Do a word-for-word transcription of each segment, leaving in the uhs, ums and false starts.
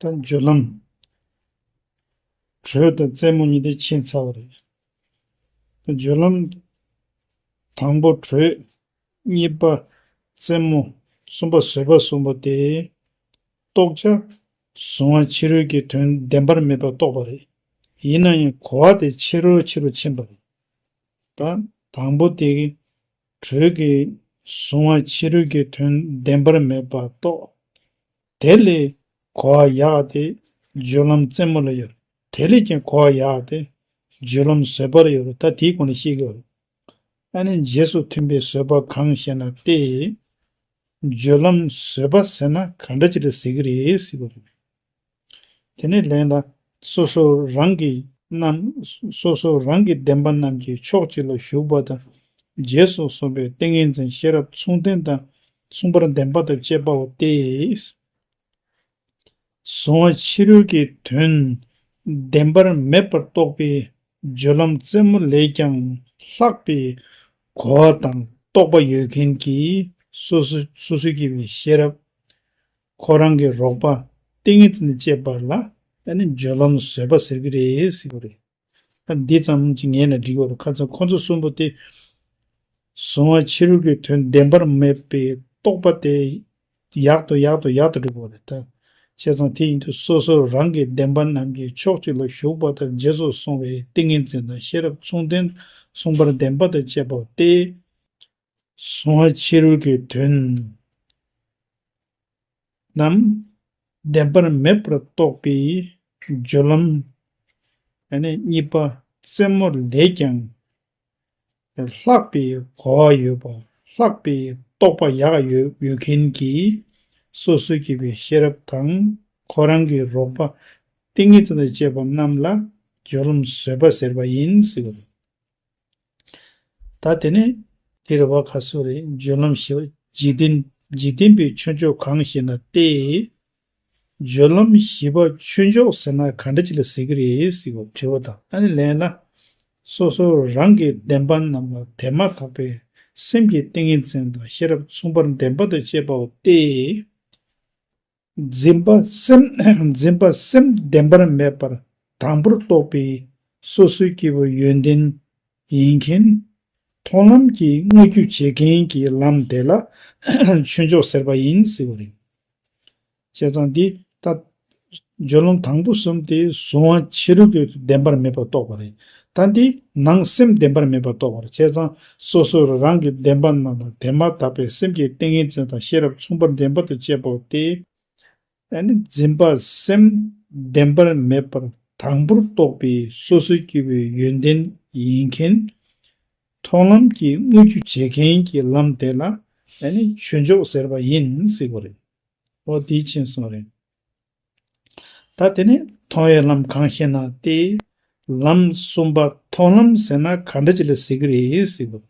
ད་སྦྱོར་ལམ། དྲོད་དང་རྩེད་མོ་གཉིས་དེ་ཕྱིན་ཚར་བ་རེད། ད་སྦྱོར་ལམ་དང་པོ་དྲོད། གཉིས་པ་རྩེད་མོ། གསུམ་པ་བཟོད་པ་གསུམ་པོ་དེ། རྟོགས་བྱ། གཟུང་བ་ཕྱི་རོལ་གྱི་དོན་བདེན་པར་མེད་པར་རྟོགས་པ་རེད། ཡིན་ན་ཡང་གོ་བ་དེ་ཆེ་རུ་ཆེ་རུ་ཕྱིན་པ་རེད། ད་དང་པོ་དེ། དྲོད་ཀྱིས་གཟུང་བ་ཕྱི་རོལ་གྱི་དོན་བདེན་པར་མེད་པར་རྟོགས། དེ་ལས་གོ་བ་ཡག་དེ་སྦྱོར་ལམ་རྩེད་མོ་ལ་ཡོད། དེ་ལས་ཀྱང་གོ་བ་ཡག་དེ་སྦྱོར་ལམ་བཟོད་པར་ཡོད། ད་དེའི་སྒོ་ནས་ཤེས་དགོས་རེད། ཨ་ནི་རྗེས་སུ་མཐུན་པའི་བཟོད་པ་གང་ཞེ་ན་སྟེ། སྦྱོར་ལམ་བཟོད་པ་ཟེར་ན་ག་འདྲ་ཅིག་ལ་ཟེར་གི་རེད་ཟེར་བ་རེད། དེ་ནས་ལན་ལ། སོ་སོ་རང་གི་རྣམ། སོ་སོ་རང་གི་བདེན་པ་རྣམས་ཀྱི་ཕྱོགས་གཅིག་ལ་ཞུགས་པ་དང་། རྗེས་སུ་སོང་བའི་ཏིང་ངེ་འཛིན་ཤེས་རབ་མཚུངས་ལྡན་དང་མཚུངས་པར་ལྡན་པ་དང་བཅས་པའོ་སྟེ། གཟུང་བ་ཕྱི་རོལ་གྱི་དོན་བདེན་པར་མེད་པར་རྟོགས་པའི་སྦྱོར་ལམ་རྩེད་མོ་ལས་ཀྱང་ལྷག་པའི་གོ་བ་དང་རྟོགས་པ་ཡོད་མཁན་གྱིས་སོ་སོ་སོ་སོའི་སྐྱེ་བོའི་ཤེས་རབ། ཁོ་རང་གི་རོགས་པ་ཏིང་ངེ་འཛིན་དང་བཅས་པ་ལ་ཨ་ནི་སྦྱོར་ལམ་བཟོད་པ་ཟེར་གྱི་རེད་ཟེར་བ་རེད། ཨ་འདི་ཙམ་ཅིག་ངེས་ན་འགྲིག་གི་རེད། ཁ་སང་ཁོ་ཚོ་གསུམ་པོ་དེ། གཟུང་བ་ཕྱི་རོལ་གྱི་དོན་བདེན་པར་མེད་པའི་རྟོགས་པ་དེ་ཡག་ཏུ་ཡག་ཏུ་ཡག་ཏུ་འགྲོ་གི་རེད་ད། བྱས་ཙང་དེ་ཡིན་དུས་སོ་སོ་རང་གི་བདེན་པ་རྣམས་ཀྱི་ཕྱོགས་གཅིག་ལ་ཞུགས་པ་དང་རྗེས་སུ་སོང་བའི་ཏིང་ངེ་འཛིན་དང་ཤེས་རབ་མཚུངས་ལྡན་མཚུངས་པར་ལྡན་པ་དང་བཅས་པ་སྟེ། གཟུང་བ་ཕྱི་རོལ་གྱི་དོན་རྣམས་བདེན་པར་མེད་པར་རྟོགས་པའི་སྦྱོར་ལམ། ཨ་ནི་གཉིས་པ་རྩེད་མོ་ལས་ཀྱང་ལྷག་པའི་གོ་བ་ཡོད་པ། ལྷག་པའི་རྟོགས་པ་ཡག་ཡོད་ཡོད་མཁན་གྱིས་སོ་སོའི་སྐྱེ་བོའི་ཤེས་རབ་དང་ཁོ་རང་གི་རོགས་པ་ཏིང་ངེ་འཛིན་དང་བཅས་པ་རྣམས་ལ་སྦྱོར་ལམ་བཟོད་པ་ཟེར་བ་ཡིན་ཟེར་བ་རེད། ད་དེ་ནས་དེ་རེད་བ། ཁ་སོ་རེད། སྦྱོར་ལམ་བཞི་པ། འཇིག་རྟེན། འཇིག་རྟེན་པའི་ཆོས་མཆོག་གང་ཞེ་ན་སྟེ། སྦྱོར་ལམ་བཞི་པ་ཆོས་མཆོག་ཟེར་ན་ག་འདྲ་ཅིག་ལ་ཟེར་གི་རེད་ཟེར་བ་དྲི་བ་དང་། ཨ་ནི་ལན་ལ། སོ་སོ་རང་གི་བདེན་པ་རྣམས་ལ་དེ་མ་ཐག་པའི་སེམས་ཀྱི་ཏིང་ངེ་འཛིན་དང་ཤེས་རབ་མཚུངས་པར་ལྡན་པ་དང་བཅས་པའོ་སྟེ། འཛིན་པ་སེམས། འཛིན་པ་སེམས་བདེན་པར་མེད་པར་དང་པོར་རྟོགས་པའི་སོ་སོའི་སྐྱེ་བོ་ཡོན་ཏན་ཡིན་མཁན། མཐོང་ལམ་གྱིས་དངོས་རྒྱུ་བྱེད་མཁན་གྱི་ལམ་དེ་ལ་ཆོས་མཆོག་ཟེར་བ་ཡིན་ཟེར་བ་རེད། བྱས་ཙང་འདི་ད་སྦྱོར་ལམ་དང་པོ་གསུམ་དེ་གཟུང་བ་ཕྱི་རོལ་གྱི་བདེན་པར་མེད་པར་རྟོགས་པ་རེད། ད་འདི་ནང་སེམས་བདེན་པར་མེད་པར་རྟོགས་པ་རེད། བྱས་ཙང་སོ་སོ་རང་གི་བདེན་པ་རྣམས་ལ་དེ་མ་ཐག་པའི་སེམས་ཀྱི་ཏིང་ངེ་འཛིན་དང་ཤེས་རབ་མཚུངས་པར་ལྡན་པ་དང་བཅས་པའོ་སྟེ། ཨ་ནི་འཛིན་པ་སེམས་བདེན་པར་མེད་པར་དང་པོར་རྟོགས་པའི་སོ་སོའི་སྐྱེ་བོའི་ཡོན་ཏན་ཡིན་མཁན། མཐོང་ལམ་གྱིས་དངོས་རྒྱུ་བྱེད་མཁན་གྱི་ལམ་དེ་ལ་ཨ་ནི་ཆོས་མཆོག་ཟེར་བ་ཡིན་ཟེར་བ་རེད། འོ་དེའི་ཕྱིན་སོང་རེད། ད་དེ་ནས་མཐོང་བའི་ལམ་གང་ཞེ་ན་སྟེ། ལམ་གསུམ་པ་མཐོང་ལམ་ཟེར་ན་ག་འདྲ་ཅིག་ལ་ཟེར་གི་རེད་ཟེར་བ།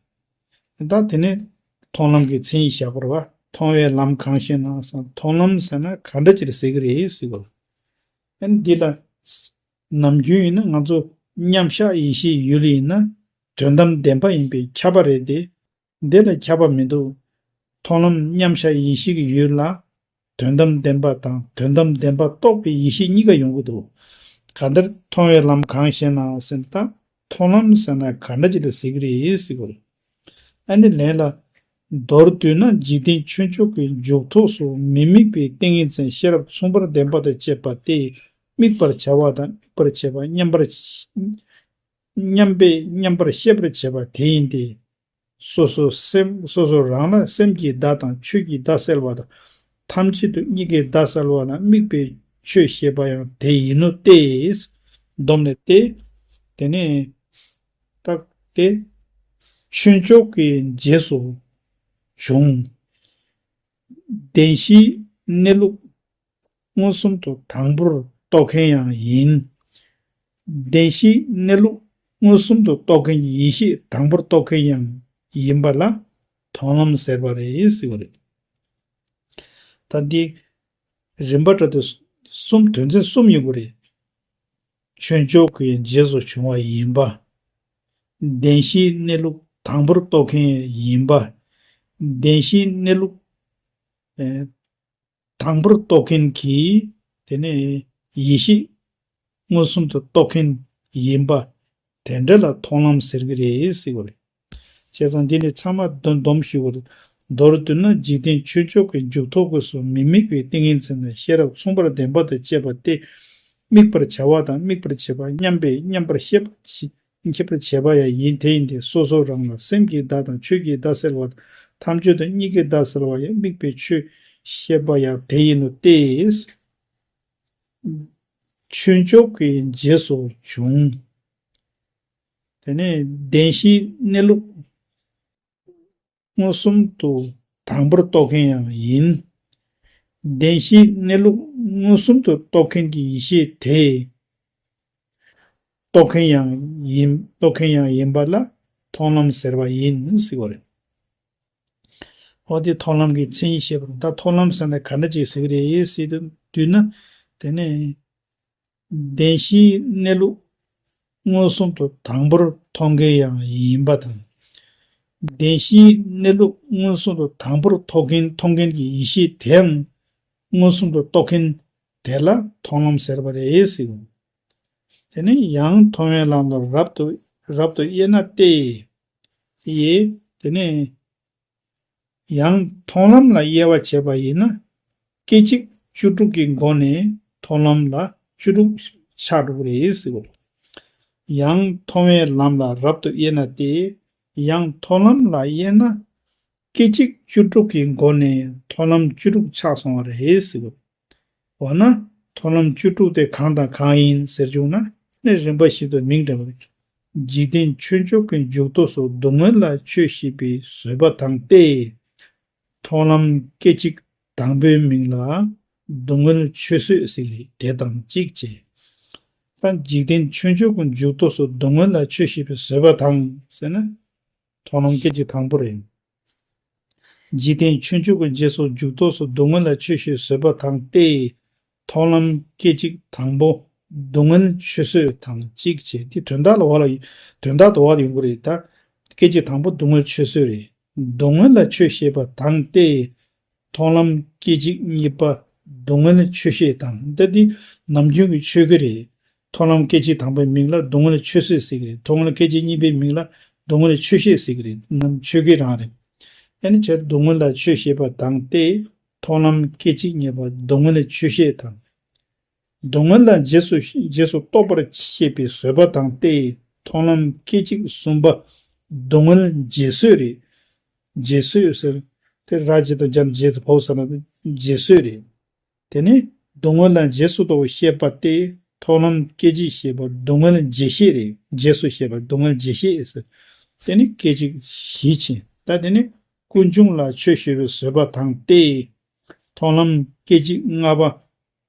ད་དེ་ནས་མཐོང་ལམ་གྱི་མཚན་ཉིད་བཞག་པ་རེད་བ། མཐོང་བའི་ལམ་གང་ཞེ་ན་ཟེར། མཐོང་ལམ་ཟེར་ན་ག་འདྲ་ཅིག་ལ་ཟེར་གི་རེད་ཟེར་བ། ཨ་ནི་འདི་ལ་ནམ་རྒྱུན་ཡིན་ན་ང་ཚོ་མཉམ་གཞག་ཡེ་ཤེས་ཡུལ་ཡིན་ན་དོན་དམ་བདེན་པ་ཡིན་པས་ཁྱབ་པ་རེད་དེ། འདི་ལ་ཁྱབ་པ་མི་འདུག། མཐོང་ལམ་མཉམ་གཞག་ཡེ་ཤེས་ཀྱི་ཡུལ་ལ་དོན་དམ་བདེན་པ་དང་དོན་དམ་བདེན་པ་རྟོགས་པའི་ཡེ་ཤེས་གཉིས་ཀ་ཡོང་གི་འདུག། གང་ལྟར་མཐོང་བའི་ལམ་གང་ཞེ་ན་ཟེར་ན། ད་མཐོང་ལམ་ཟེར་ན་ག་འདྲ་ཅིག་ལ་ཟེར་གི་རེད་ཟེར་གི་རེད། ཨ་ནི་ལན་ལ། མདོར་བསྡུས་ན་འཇིག་རྟེན་ཆོས་མཆོག་གི་འཇུག་ཐོགས་སུ་མི་དམིགས་པའི་ཏིང་ངེ་འཛིན་ཤེས་རབ་མཚུངས་པར་ལྡན་པ་དང་བཅས་པ་སྟེ། དམིགས་པར་བྱ་བ་དང་དམིགས་པར་བྱེད་པ་མཉམ་པར། མཉམ་པས་མཉམ་པར་ཤེས་པར་བྱེད་པ་དེ་ཡིན་ཏེ། སོ་སོ་སེམས། སོ་སོ་རང་ལ་སེམས་ཀྱི་བརྡ་དང་ཆོས་ཀྱི་བརྡ་གསལ་བ་དང་། ཐམས་ཅད་དུ་གཉིས་ཀའི་བརྡ་གསལ་བ་ལ་དམིགས་པའི་ཆོས་ཞེས་པ་ཡང་དེ་ཡིན་ནོ་སྟེ། སྡོམ་ལས་ཏེ། དེ་ནས་རྟགས་ཏེ། ཆོས་མཆོག་གི་རྗེས་སུ་འབྱུང་། བདེན་བཞིའི་གནས་ལུགས་མངོན་སུམ་དུ་དང་པོར་རྟོགས་མཁན་ཡང་ཡིན། བདེན་བཞིའི་གནས་ལུགས་མངོན་སུམ་དུ་རྟོགས་མཁན་གྱི་ཡེ་ཤེས་དང་པོར་རྟོགས་མཁན་ཡང་ཡིན་པ་ལ་མཐོང་ལམ་ཟེར་བ་རེད་ཟེར་བ་རེད། ད་འདི་རིམ་པ་འདྲ་དེ་གསུམ། དོན་ཚན་གསུམ་ཡོང་གི་རེད། ཆོས་མཆོག་གི་རྗེས་སུ་བྱུང་བ་ཡིན་པ། བདེན་བཞིའི་གནས་ལུགས་དང་པོར་རྟོགས་མཁན་ཡིན་པ། བདེན་བཞིའི་གནས་ལུགས། ཨེ། དང་པོར་རྟོགས་མཁན་གྱིས་ དེ་ནས་ཡེ་ཤེས་མངོན་སུམ་དུ་རྟོགས་མཁན་ཡིན་པ་དེ་འདྲ་ལ་མཐོང་ལམ་ཟེར་གྱི་རེད་ཟེར་བ་རེད། བྱས་ཙང་འདི་ནི་ཚང་མ་སྡོམ་སྡོམ་ཞུ་བར། མདོར་བསྡུ་ན་འཇིག་རྟེན་ཆོས་མཆོག་གི་འཇུག་ལྡོག་སོགས་མི་དམིགས་པའི་ཏིང་ངེ་འཛིན་དང་ཤེས་རབ་མཚུངས་པར་ལྡན་པ་དང་བཅས་པ་སྟེ། དམིགས་པར་བྱ་བ་དང་དམིགས་པར་བྱེད་པ་མཉམ་པས་མཉམ་པར་ཤེས་པ་ཤེས་པར་བྱེད་པ་ཡང་ཡིན། དེ་ཡིན་ཏེ་སོ་སོ་རང་ལ་སེམས་ཀྱི་བརྡ་དང་ཆོས་ཀྱི་བརྡ་གསལ་བ་དང་ཐམས་ཅད་དུ་གཉིས་ཀྱི་བརྡ་གསལ་བ་ཡང་དམིགས་པའི་ཆོས་ཤེས་པ་ཡང་དེ་ཡིན་ནོ་སྟེ། ཆོས་མཆོག་གི་རྗེས་སུ་འབྱུང་། དེ་ནས་བདེན་བཞིའི་གནས་ལུགས་མངོན་སུམ་དུ་དང་པོར་རྟོགས་མཁན་ཡང་ཡིན། བདེན་བཞིའི་གནས་ལུགས་མངོན་སུམ་དུ་རྟོགས་མཁན་གྱི་ཡེ་ཤེས་དེ། རྟོགས་མཁན་ཡང་ཡིན། རྟོགས་མཁན་ཡང་ཡིན་པ་ལ་མཐོང་ལམ་ཟེར་བ་ཡིན་ཟེར་བ་རེད། འོ་དེ་མཐོང་ལམ་གྱི་མཚན་ཉིད་བཤད་པ་རེད། ད་མཐོང་ལམ་ཟེར་ན་ག་འདྲ་ཅིག་ཟེར་གྱི་རེད་ཟེར་དུས་ན། དེ་ནས་བདེན་བཞིའི་གནས་ལུགས་མངོན་སུམ་དུ་དང་པོར་མཐོང་མཁན་ཡང་ཡིན་པ་དང་། བདེན་བཞིའི་གནས་ལུགས་མངོན་སུམ་དུ་དང་པོར་མཐོང་མཁན་མཐོང་མཁན་གྱི་ཡེ་ཤེས་དེའང་མངོན་སུམ་དུ་རྟོགས་མཁན་དེ་ལ་མཐོང་ལམ་ཟེར་བ་རེད་ཟེར། དེ་ནི་ཡང་མཐོང་བའི་ལམ་ལ་རབ་ཏུ་རབ་ཏུ་དབྱེ་ན་སྟེ། ཡེ། དེ་ནས་ཡང་མཐོང་ལམ་ལ་དབྱེ་བ་བྱས་པ་ཡིན་ན། སྐད་ཅིག་བཅུ་དྲུག་གི་སྒོ་ནས་མཐོང་ལམ་ལ་བཅུ་དྲུག་ཆགས་འགྲོ་གི་རེད་ཟེར་བ། ཡང་མཐོང་བའི་ལམ་ལ་རབ་ཏུ་དབྱེ་ན་སྟེ། ཡང་མཐོང་ལམ་ལ་དབྱེ་ན། སྐད་ཅིག་བཅུ་དྲུག་གི་སྒོ་ནས་མཐོང་ལམ་བཅུ་དྲུག་ཆགས་སོང་བ་རེད་ཟེར་བ། འོ་ན། མཐོང་ལམ་བཅུ་དྲུག་དེ་གང་དང་གང་ཡིན་ཟེར་བྱུང་ན། ནི་རིམ་པ་བཞིན་དུ་མིང་འདྲ་བ་རེད། འཇིག་རྟེན་ཆོས་མཆོག་གི་འཇུག་ལྡོག་སོགས་སྡུག་བསྔལ་ལ་ཆོས་བཤད་པའི་བཟོད་པ་དང་སྟེ། མཐོང་ལམ་སྐད་ཅིག་དང་པོའི་མིང་ལ་སྡུག་བསྔལ་ཆོས་བཟོད་ཟེར་གྱི་རེད། དེ་དང་གཅིག་བྱས། ད་འཇིག་རྟེན་ཆོས་མཆོག་གི་འཇུག་ལྡོག་སོགས་སྡུག་བསྔལ་ལ་ཆོས་བཤད་པའི་བཟོད་པ་དང་ཟེར་ན། མཐོང་ལམ་སྐད་ཅིག་དང་པོ་རེད། འཇིག་རྟེན་ཆོས་མཆོག་གི་རྗེས་སུ་འཇུག་ལྡོག་སོགས་སྡུག་བསྔལ་ལ་ཆོས་བཤད་བཟོད་པ་དང་སྟེ། མཐོང་ལམ་སྐད་ཅིག་དང་པོ་སྡུག་བསྔལ་ཆོས་བཟོད་དང་གཅིག་བྱས། དེ་དོན་དག་ལ་འོག་ལ་དོན་དག་ཏུ་འོག་ལ་ཡོང་གི་རེད་ད། སྐད་ཅིག་དང་པོ་སྡུག་བསྔལ་ཆོས་བཟོད་རེད། སྡུག་བསྔལ་ལ་ཆོས་བཤད་པ་དང་སྟེ། མཐོང་ལམ་སྐད་ཅིག་གཉིས་པ་སྡུག་བསྔལ་ཆོས་བཤད་དང་། ད་འདི་ནམ་རྒྱུན་གྱི་ཆོས་སྐད་རེད། མཐོང་ལམ་སྐད་ཅིག་དང་པོའི་མིང་ལ་སྡུག་བསྔལ་ཆོས་བཟོད་ཟེར་གྱི་རེད། མཐོང་ལམ་སྐད་ཅིག་གཉིས་པའི་མིང་ལ་སྡུག་བསྔལ་ཆོས་བཤད་ཟེར་གྱི་རེད། ནམ་ཆོས་སྐད་རང་རེད། ཨ་ནི་བྱས་སྡུག་བསྔལ་ལ་ཆོས་བཤད་པ་དང་སྟེ། མཐོང་ལམ་སྐད་ཅིག་གཉིས་པ་སྡུག་བསྔལ་ཆོས་བཤད་དང་། སྡུག་བསྔལ་ལ་རྗེས་སུ་རྗེས་སུ་རྟོགས་པར་བཤད་པའི་བཟོད་པ་དང་སྟེ། མཐོང་ལམ་སྐད་ཅིག་གསུམ་པ་སྡུག་བསྔལ་རྗེས་བཟོད་རེད། རྗེས་བཟོད་ཟེར། དེ་ར་ཇི་དང་འཇམ་རྗེས་སུ་བོ་ཟེར་ན་རྗེས་བཟོད་རེད། དེ་ནི་སྡུག་བསྔལ་ལ་རྗེས་སུ་རྟོགས་པར་བཤད་པ་སྟེ། མཐོང་ལམ་སྐད་ཅིག་བཤད་པ་སྡུག་བསྔལ་རྗེས་བཤད་རེད། རྗེས་སུ་བཤད་པ་སྡུག་བསྔལ་རྗེས་བཤད་ཟེར། དེ་ནི་སྐད་ཅིག་བཞི་ཕྱིན། ད་དེ་ནི་ཀུན་འབྱུང་ལ་ཆོས་བཤད་པའི་བཟོད་པ་དང་སྟེ། མཐོང་ལམ་སྐད་ཅིག་ལྔ་པ་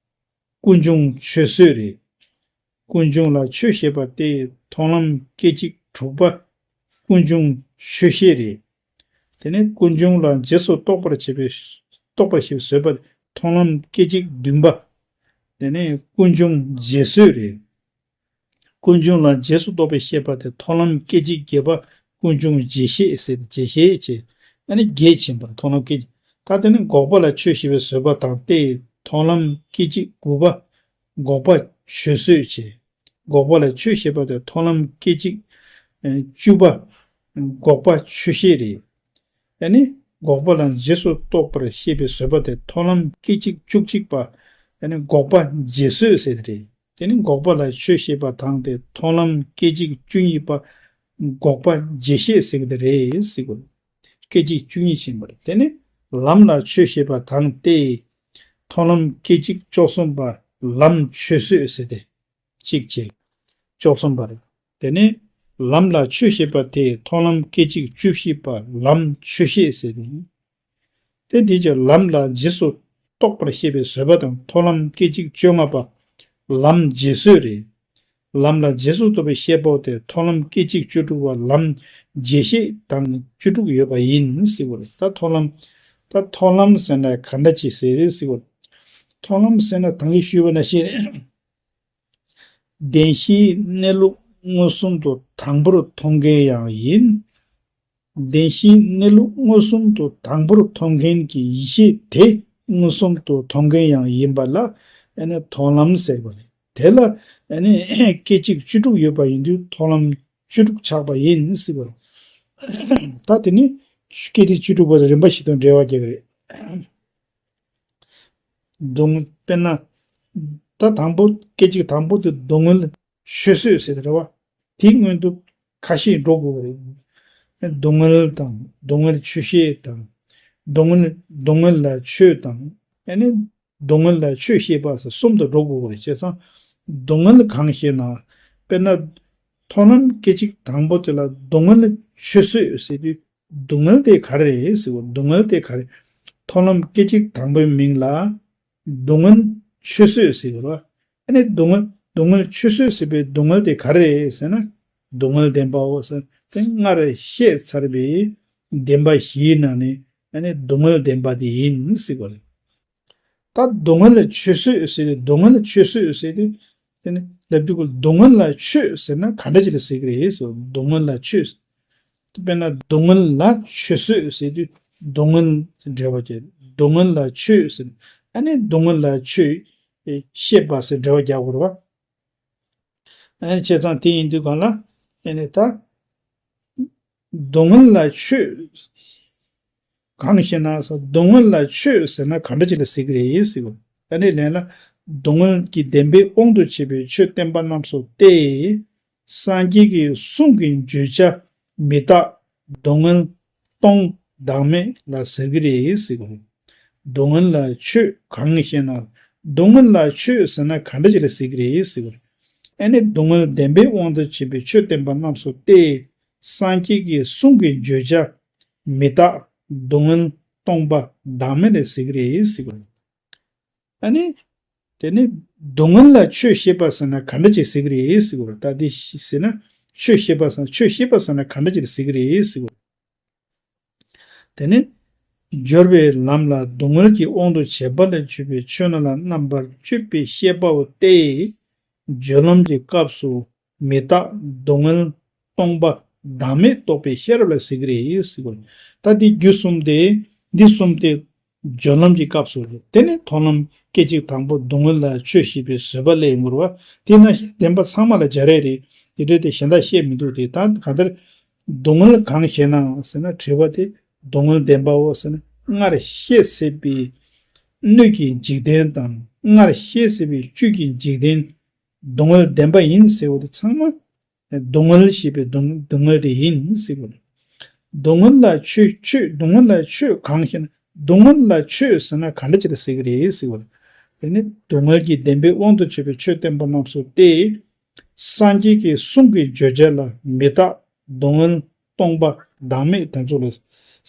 ཀུན་འབྱུང་ཆོས་བཟོད་རེད། ཀུན་འབྱུང་ལ་ཆོས་བཤད་པ་སྟེ། མཐོང་ལམ་སྐད་ཅིག་དྲུག་པ་ཀུན་འབྱུང་ཆོས་བཤད་རེད། དེ་ནས་ཀུན་འབྱུང་ལ་རྗེས་སུ་རྟོགས་པར་བྱེད་པའི་རྟོགས་པར་བྱེད་པའི་བཟོད་པ། མཐོང་ལམ་སྐད་ཅིག་བདུན་པ། དེ་ནས་ཀུན་འབྱུང་རྗེས་བཟོད་རེད། ཀུན་འབྱུང་ལ་རྗེས་སུ་རྟོགས་པའི་བཤད་པ་སྟེ། མཐོང་ལམ་སྐད་ཅིག་བརྒྱད་པ་ཀུན་འབྱུང་རྗེས་བཤད་ཟེར་ཏེ་རྗེས་བཤད་བྱས། ཨ་ནི་བརྒྱད་ཕྱིན་པར་མཐོང་ལམ་སྐད་ཅིག་ད་དེ་ནི་འགོག་པ་ལ་ཆོས་བཤད་པའི་བཟོད་པ་དང་སྟེ། མཐོང་ལམ་སྐད་ཅིག་དགུ་པ་འགོག་པ་ཆོས་བཟོད་བྱས། འགོག་པ་ལ་ཆོས་བཤད་པ་སྟེ། མཐོང་ལམ་སྐད་ཅིག་ཨེ་བཅུ་པ་འགོག་པ་ཆོས་བཤད་རེད། ཨ་ནི་འགོག་པ་ལ་རྗེས་སུ་རྟོགས་པར་བཤད་པའི་བཟོད་པ་སྟེ། མཐོང་ལམ་སྐད་ཅིག་བཅུ་གཅིག་པ་ཨ་ནི་འགོག་པ་རྗེས་བཟོད་ཟེར་དེ་རེད། དེ་ནི་འགོག་པ་ལ་ཆོས་བཤད་པ་དང་སྟེ། མཐོང་ལམ་སྐད་ཅིག་བཅུ་གཉིས་པ་འགོག་པ་རྗེས་བཤད་ཟེར་གྱི་དེ་རེད་ཟེར་གྱི། སྐད་ཅིག་བཅུ་གཉིས་ཕྱིན་པ་རེད། དེ་ནི་ལམ་ལ་ཆོས་བཤད་པ་དང་སྟེ། མཐོང་ལམ་སྐད་ཅིག་བཅུ་གསུམ་པ་ལམ་ཆོས་བཟོད་ཟེར་ཏེ། གཅིག་བྱས། བཅུ་གསུམ་པ་རེད། དེ་ནི་ལམ་ལ་ཆོས་བཤད་པ་སྟེ། མཐོང་ལམ་སྐད་ཅིག་བཅུ་བཞི་པ་ལམ་ཆོས་བཤད་ཟེར་ཏེ། དེ་འདི་ཀྱི་ལམ་ལ་རྗེས་སུ་རྟོགས་པར་བཤད་པའི་བཟོད་པ་དང་། མཐོང་ལམ་སྐད་ཅིག་བཅོ་ལྔ་པ་ལམ་རྗེས་བཟོད་རེད། ལམ་ལ་རྗེས་སུ་རྟོགས་པའི་བཤད་པ་སྟེ། མཐོང་ལམ་སྐད་ཅིག་བཅུ་དྲུག་པ་ལམ་རྗེས་བཤད་དང་བཅུ་དྲུག་ཡོད་པ་ཡིན་ཟེར་བ་རེད། ད་མཐོང་ལམ། ད་མཐོང་ལམ་ཟེར་ན་ག་འདྲ་ཅིག་ཟེར་རེད་ཟེར་བ་རེད། མཐོང་ལམ་ཟེར་ན་ད་གིན་ཞུས་པ་ནང་བཞིན་རེད། བདེན་བཞིའི་གནས་ལུགས་མངོན་སུམ་དུ་དང་པོར་མཐོང་མཁན་ཡང་ཡིན། བདེན་བཞིའི་གནས་ལུགས་མངོན་སུམ་དུ་དང་པོར་མཐོང་མཁན་གྱི་ཡེ་ཤེས་དེ་མངོན་སུམ་དུ་མཐོང་མཁན་ཡང་ཡིན་པ་ལ་ ཨ་ནི་མཐོང་ལམ་ཟེར་བ་རེད། དེ་ལ་ཨ་ནི་སྐད་ཅིག་བཅུ་དྲུག་ཡོད་པ་ཡིན་དུས་མཐོང་ལམ་བཅུ་དྲུག་ཆགས་པ་ཡིན་ཟེར་བ་རེད། ད་དེ་ནི་སྐད་ཅིག་བཅུ་དྲུག་པ་དང་རིམ་པ་བཞིན་དུ་འགྲེལ་བ་རྒྱག་གི་རེད། སྡུག་དཔེར་ན། ད་དང་པོ་སྐད་ཅིག་དང་པོ་དེ་སྡུག་བསྔལ་ཆོས་བཟོད་ཟེར་དེ་རེད་བ། དེའི་སྔོན་དུ་ཁ་ཤས་འགྲོ་དགོས་པ་རེད། སྡུག་བསྔལ་དང་སྡུག་བསྔལ་ཆོས་བཤད་དང་། སྡུག་བསྔལ་སྡུག་བསྔལ་ལ་ཆོས་དང་། ཨ་ནི་སྡུག་བསྔལ་ལ་ཆོས་བཤད་པ་ཟེར་གསུམ་དུ་འགྲོ་དགོས་པ་རེད། བྱས་ཙང་སྡུག་བསྔལ་གང་ཞེ་ན། དཔེར་ན། མཐོང་ལམ་སྐད་ཅིག་དང་པོ་དེ་ལ་སྡུག་བསྔལ་ཆོས་བཟོད་ཟེར་དུས། སྡུག་བསྔལ་དེ་ག་རེ་རེད་ཟེར་བ། སྡུག་བསྔལ་དེ་ག་རེ། མཐོང་ལམ་སྐད་ཅིག་དང་པོའི་མིང་ལ་སྡུག་བསྔལ་ཆོས་བཟོད་ཟེར་བ། ཨ་ནི་སྡུག་བསྔལ་སྡུག་བསྔལ་ཆོས་བཟོད་ཟེར་བའི་སྡུག་བསྔལ་དེ་ག་རེ་རེད་ཟེར་ན། སྡུག་བསྔལ་བདེན་པའོ་ཟེར་དེ་སྔར་བཤད་ཚར་བའི་བདེན་པ་བཞིའི་ནང་ནས་ཨ་ནི་སྡུག་བསྔལ་བདེན་པ་དེ་ཡིན་ཟེར་བ་རེད། ད་སྡུག་བསྔལ་ཆོས་བཟོད་ཟེར་ཏེ་སྡུག་བསྔལ་ཆོས་བཟོད་ཟེར་ཏེ། དེ་ནི་ལབ་དུས་ཀྱི་སྡུག་བསྔལ་ལ་ཆོས་ཟེར་ན་ག་འདྲ་ཅིག་ལ་ཟེར་གྱི་རེད་ཟེར། སྡུག་བསྔལ་ལ་ཆོས། དཔེར་ན་སྡུག་བསྔལ་ལ་ཆོས་བཟོད་ཟེར་དུས་སྡུག་བསྔལ་འབྲེལ་བ་བྱེད། སྡུག་བསྔལ་ལ་ཆོས་ཟེར། ཨ་ནི་སྡུག་བསྔལ་ལ་ཆོས་ཤེས་པ་ཟེར་འབྲེལ་བ་རྒྱག་དགོས་རེད་བ། ཨ་ནི་བྱས་ཙང་དེ་ཡིན་དུས་གང་ལ་ཨ་ནི་ད། སྡུག་བསྔལ་ལ་ཆོས་གང་ཞེ་ན། སྡུག་བསྔལ་ལ་ཆོས་ཟེར་ན་ག་འདྲ་ཅིག་ལ་ཟེར་གྱི་རེད་ཟེར་བ། ཨ་ནི་ལན་ལ། སྡུག་བསྔལ་གྱི་བདེན་པའི་དབང་དུ་བྱས་པའི་ཆོས་བསྟན་པ་རྣམས་སུ་སྟེ། སངས་རྒྱས་ཀྱི་གསུང་གི་བརྗོད་བྱ་མི་རྟག་སྡུག་བསྔལ་སྟོང་བདག་མེད་ལ་ཟེར་གྱི་རེད་ཟེར་གྱི་རེད། སྡུག་བསྔལ་ལ་ཆོས་གང་ཞེ་ན། སྡུག་བསྔལ་ལ་ཆོས་ཟེར་ན་ག་འདྲ་ཅིག་ལ་ཟེར་གྱི་རེད་ཟེར་གྱི་རེད། ཨ་ནི་སྡུག་བསྔལ་བདེན་པའི་དབང་དུ་བྱས་པའི་ཆོས་བསྟན་པ་རྣམས་སུ་སྟེ། སངས་རྒྱས་ཀྱི་གསུང་གི་བརྗོད་བྱ་མི་རྟག་སྡུག་བསྔལ་སྟོང་པ་བདག་མེད་ལ་ཟེར་གྱི་རེད་ཟེར་གྱི་རེད། ཨ་ནི། དེ་ནི་སྡུག་བསྔལ་ལ་ཆོས་ཤེས་པ་ཟེར་ན་ག་འདྲ་ཅིག་ཟེར་གྱི་རེད་ཟེར་གྱི་རེད། ད་དེ་ཟེར་ན་ཆོས་ཤེས་པ་ཟེར་ཆོས་ཤེས་པ་ཟེར་ན་ག་འདྲ་ཅིག་ཟེར་གྱི་རེད་ཟེར་གྱི་རེད། དེ་ནི། སྦྱོར་བའི་ལམ་ལ་སྡུག་བསྔལ་གྱི་དབང་དུ་བྱས་པ་ལ་འཇུག་པའི་ཆོས་རྣམས་ལ་རྣམ་པར་དཔྱོད་པའི་ཤེས་པའོ་སྟེ། སྦྱོར་ལམ་གྱི་སྐབས་སུ་མི་རྟག་སྡུག་བསྔལ་སྟོང་པ་བདག་མེད་རྟོགས་པའི་ཤེས་རབ་ལ་ཟེར་གྱི་རེད་ཟེར་གྱི་རེད། ད་འདི་རྒྱུ་གསུམ་སྟེ། འདི་གསུམ་སྟེ། སྦྱོར་ལམ་གྱི་སྐབས་སུ་རེད། དེ་ནི་མཐོང་ལམ་སྐད་ཅིག་དང་པོ་སྡུག་བསྔལ་ལ་ཆོས་ཤེས་པའི་བཟོད་པ་སླེབས་ཡོང་གི་རེད་བ། དེ་ན་བདེན་པ་ཚང་མ་ལ་སྦྱར་ཡས་རེད། དེ་འདྲ་དེ་གཞན་དག་བཤད་མི་འདུག་དེ་ད་གང་ལྟར། སྡུག་བསྔལ་གང་ཞེ་ན་ཟེར་ན་དྲི་བ་དེ། སྡུག་བསྔལ་བདེན་པའོ་ཟེར་ན་སྔར་བཤད་ཟིན་པའི་སྣོད་ཀྱི་འཇིག་རྟེན་དང་སྔར་བཤད་ཟིན་པའི་བཅུད་ཀྱི་འཇིག་རྟེན། སྡུག་བསྔལ་བདེན་པ་ཡིན་ཟེར་བ་དེ་ཚང་མ། སྡུག་བསྔལ་ཞེས་པའི་སྡུག་སྡུག་བསྔལ་དེ་ཡིན་ཟེར་བ་རེད། སྡུག་བསྔལ་ལ་ཆོས་ཆོས་སྡུག་བསྔལ་ལ་ཆོས་གང་ཞེ་ན། སྡུག་བསྔལ་ལ་ཆོས་ཟེར་ན་ག་འདྲ་ཅིག་ལ་ཟེར་གྱི་རེད་ཟེར་བ་རེད། དེ་ནི་སྡུག་བསྔལ་གྱི་བདེན་པའི་དབང་དུ་བྱས་པའི་ཆོས་བསྟན་པ་རྣམས་སུ་སྟེ། སངས་རྒྱས་ཀྱི་གསུང་གི་བརྗོད་བྱ་ལ་མི་རྟག་སྡུག་བསྔལ་སྟོང་པ་བདག་མེད་དེ་ཚོ་ལ་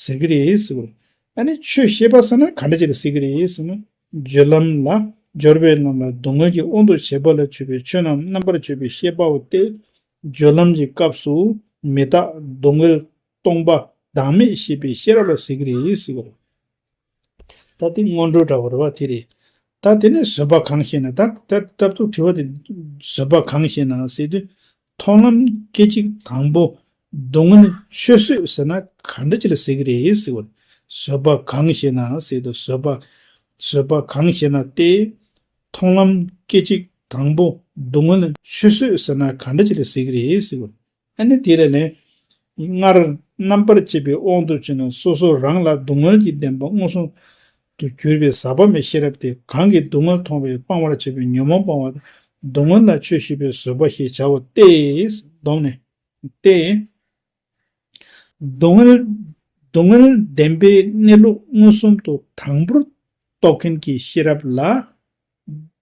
ཟེར་གྱི་རེད་ཟེར་བ་རེད། ཨ་ནི་ཆོས་ཤེས་པ་ཟེར་ན་ག་འདྲ་ཅིག་ལ་ཟེར་གྱི་རེད་ཟེར་ན། སྦྱོར་ལམ་ལ་སྦྱོར་བའི་ལམ་ལ་སྡུག་བསྔལ་གྱི་དབང་དུ་བྱས་པ་ལ་འཇུག་པའི་ཆོས་རྣམས་རྣམ་པར་དཔྱོད་པའི་ཤེས་པའོ་སྟེ། སྦྱོར་ལམ་གྱི་སྐབས་སུ་མི་རྟག་སྡུག་བསྔལ་སྟོང་པ་བདག་མེད་ཤེས་པའི་ཤེས་རབ་ལ་ཟེར་གྱི་རེད་ཟེར་བ་རེད། ད་དེ་སྔོན་འགྲོ་འདྲ་བོ་རེད་བ་དེ་རེད། ད་དེ་ནས་བཟོད་པ་གང་ཞེ་ན། ད་ད་ད་ལྟ་དྲི་བ་དེ་བཟོད་པ་གང་ཞེ་ན་ཟེར་དུས། མཐོང་ལམ་སྐད་ཅིག་དང་པོ་སྡུག་བསྔལ་ཆོས་བཟོད་ཟེར་ན་ག་འདྲ་ཅིག་ལ་ཟེར་གྱི་རེད་ཟེར་བ་རེད། བཟོད་པ་གང་ཞེ་ན་ཟེར་དུས་བཟོད་པ་བཟོད་པ་གང་ཞེ་ན་སྟེ། མཐོང་ལམ་སྐད་ཅིག་དང་པོ་སྡུག་བསྔལ་ཆོས་བཟོད་ཟེར་ན་ག་འདྲ་ཅིག་ལ་ཟེར་གྱི་རེད་ཟེར་བ་རེད། ཨ་ནི་དེ་ལ་ནི། སྔར་རྣམ་པར་དཔྱད་པའི་དབང་དུ་བྱས་ནས་སོ་སོ་རང་ལ་སྡུག་བསྔལ་གྱི་བདེན་པ་མངོན་སུམ་དུ་གྱུར་པའི་ཟག་པ་མེད་ཤེས་རབ་དེ་གང་གིས་སྡུག་བསྔལ་མཐོང་བས་སྤང་བར་བྱ་བའི་ཉོན་མོངས་སྤོང་བ་དང་སྡུག་བསྔལ་ལ་ཆོས་ཤེས་པའི་བཟོད་པ་ཞེས་བྱའོ་སྟེ། བསྡོམས་ནས་ཏེ། སྡུག་བསྔལ་སྡུག་བསྔལ་བདེན་པའི་གནས་ལུགས་མངོན་སུམ་དུ་དང་པོར་རྟོགས་མཁན་གྱི་ཤེས་རབ་ལ།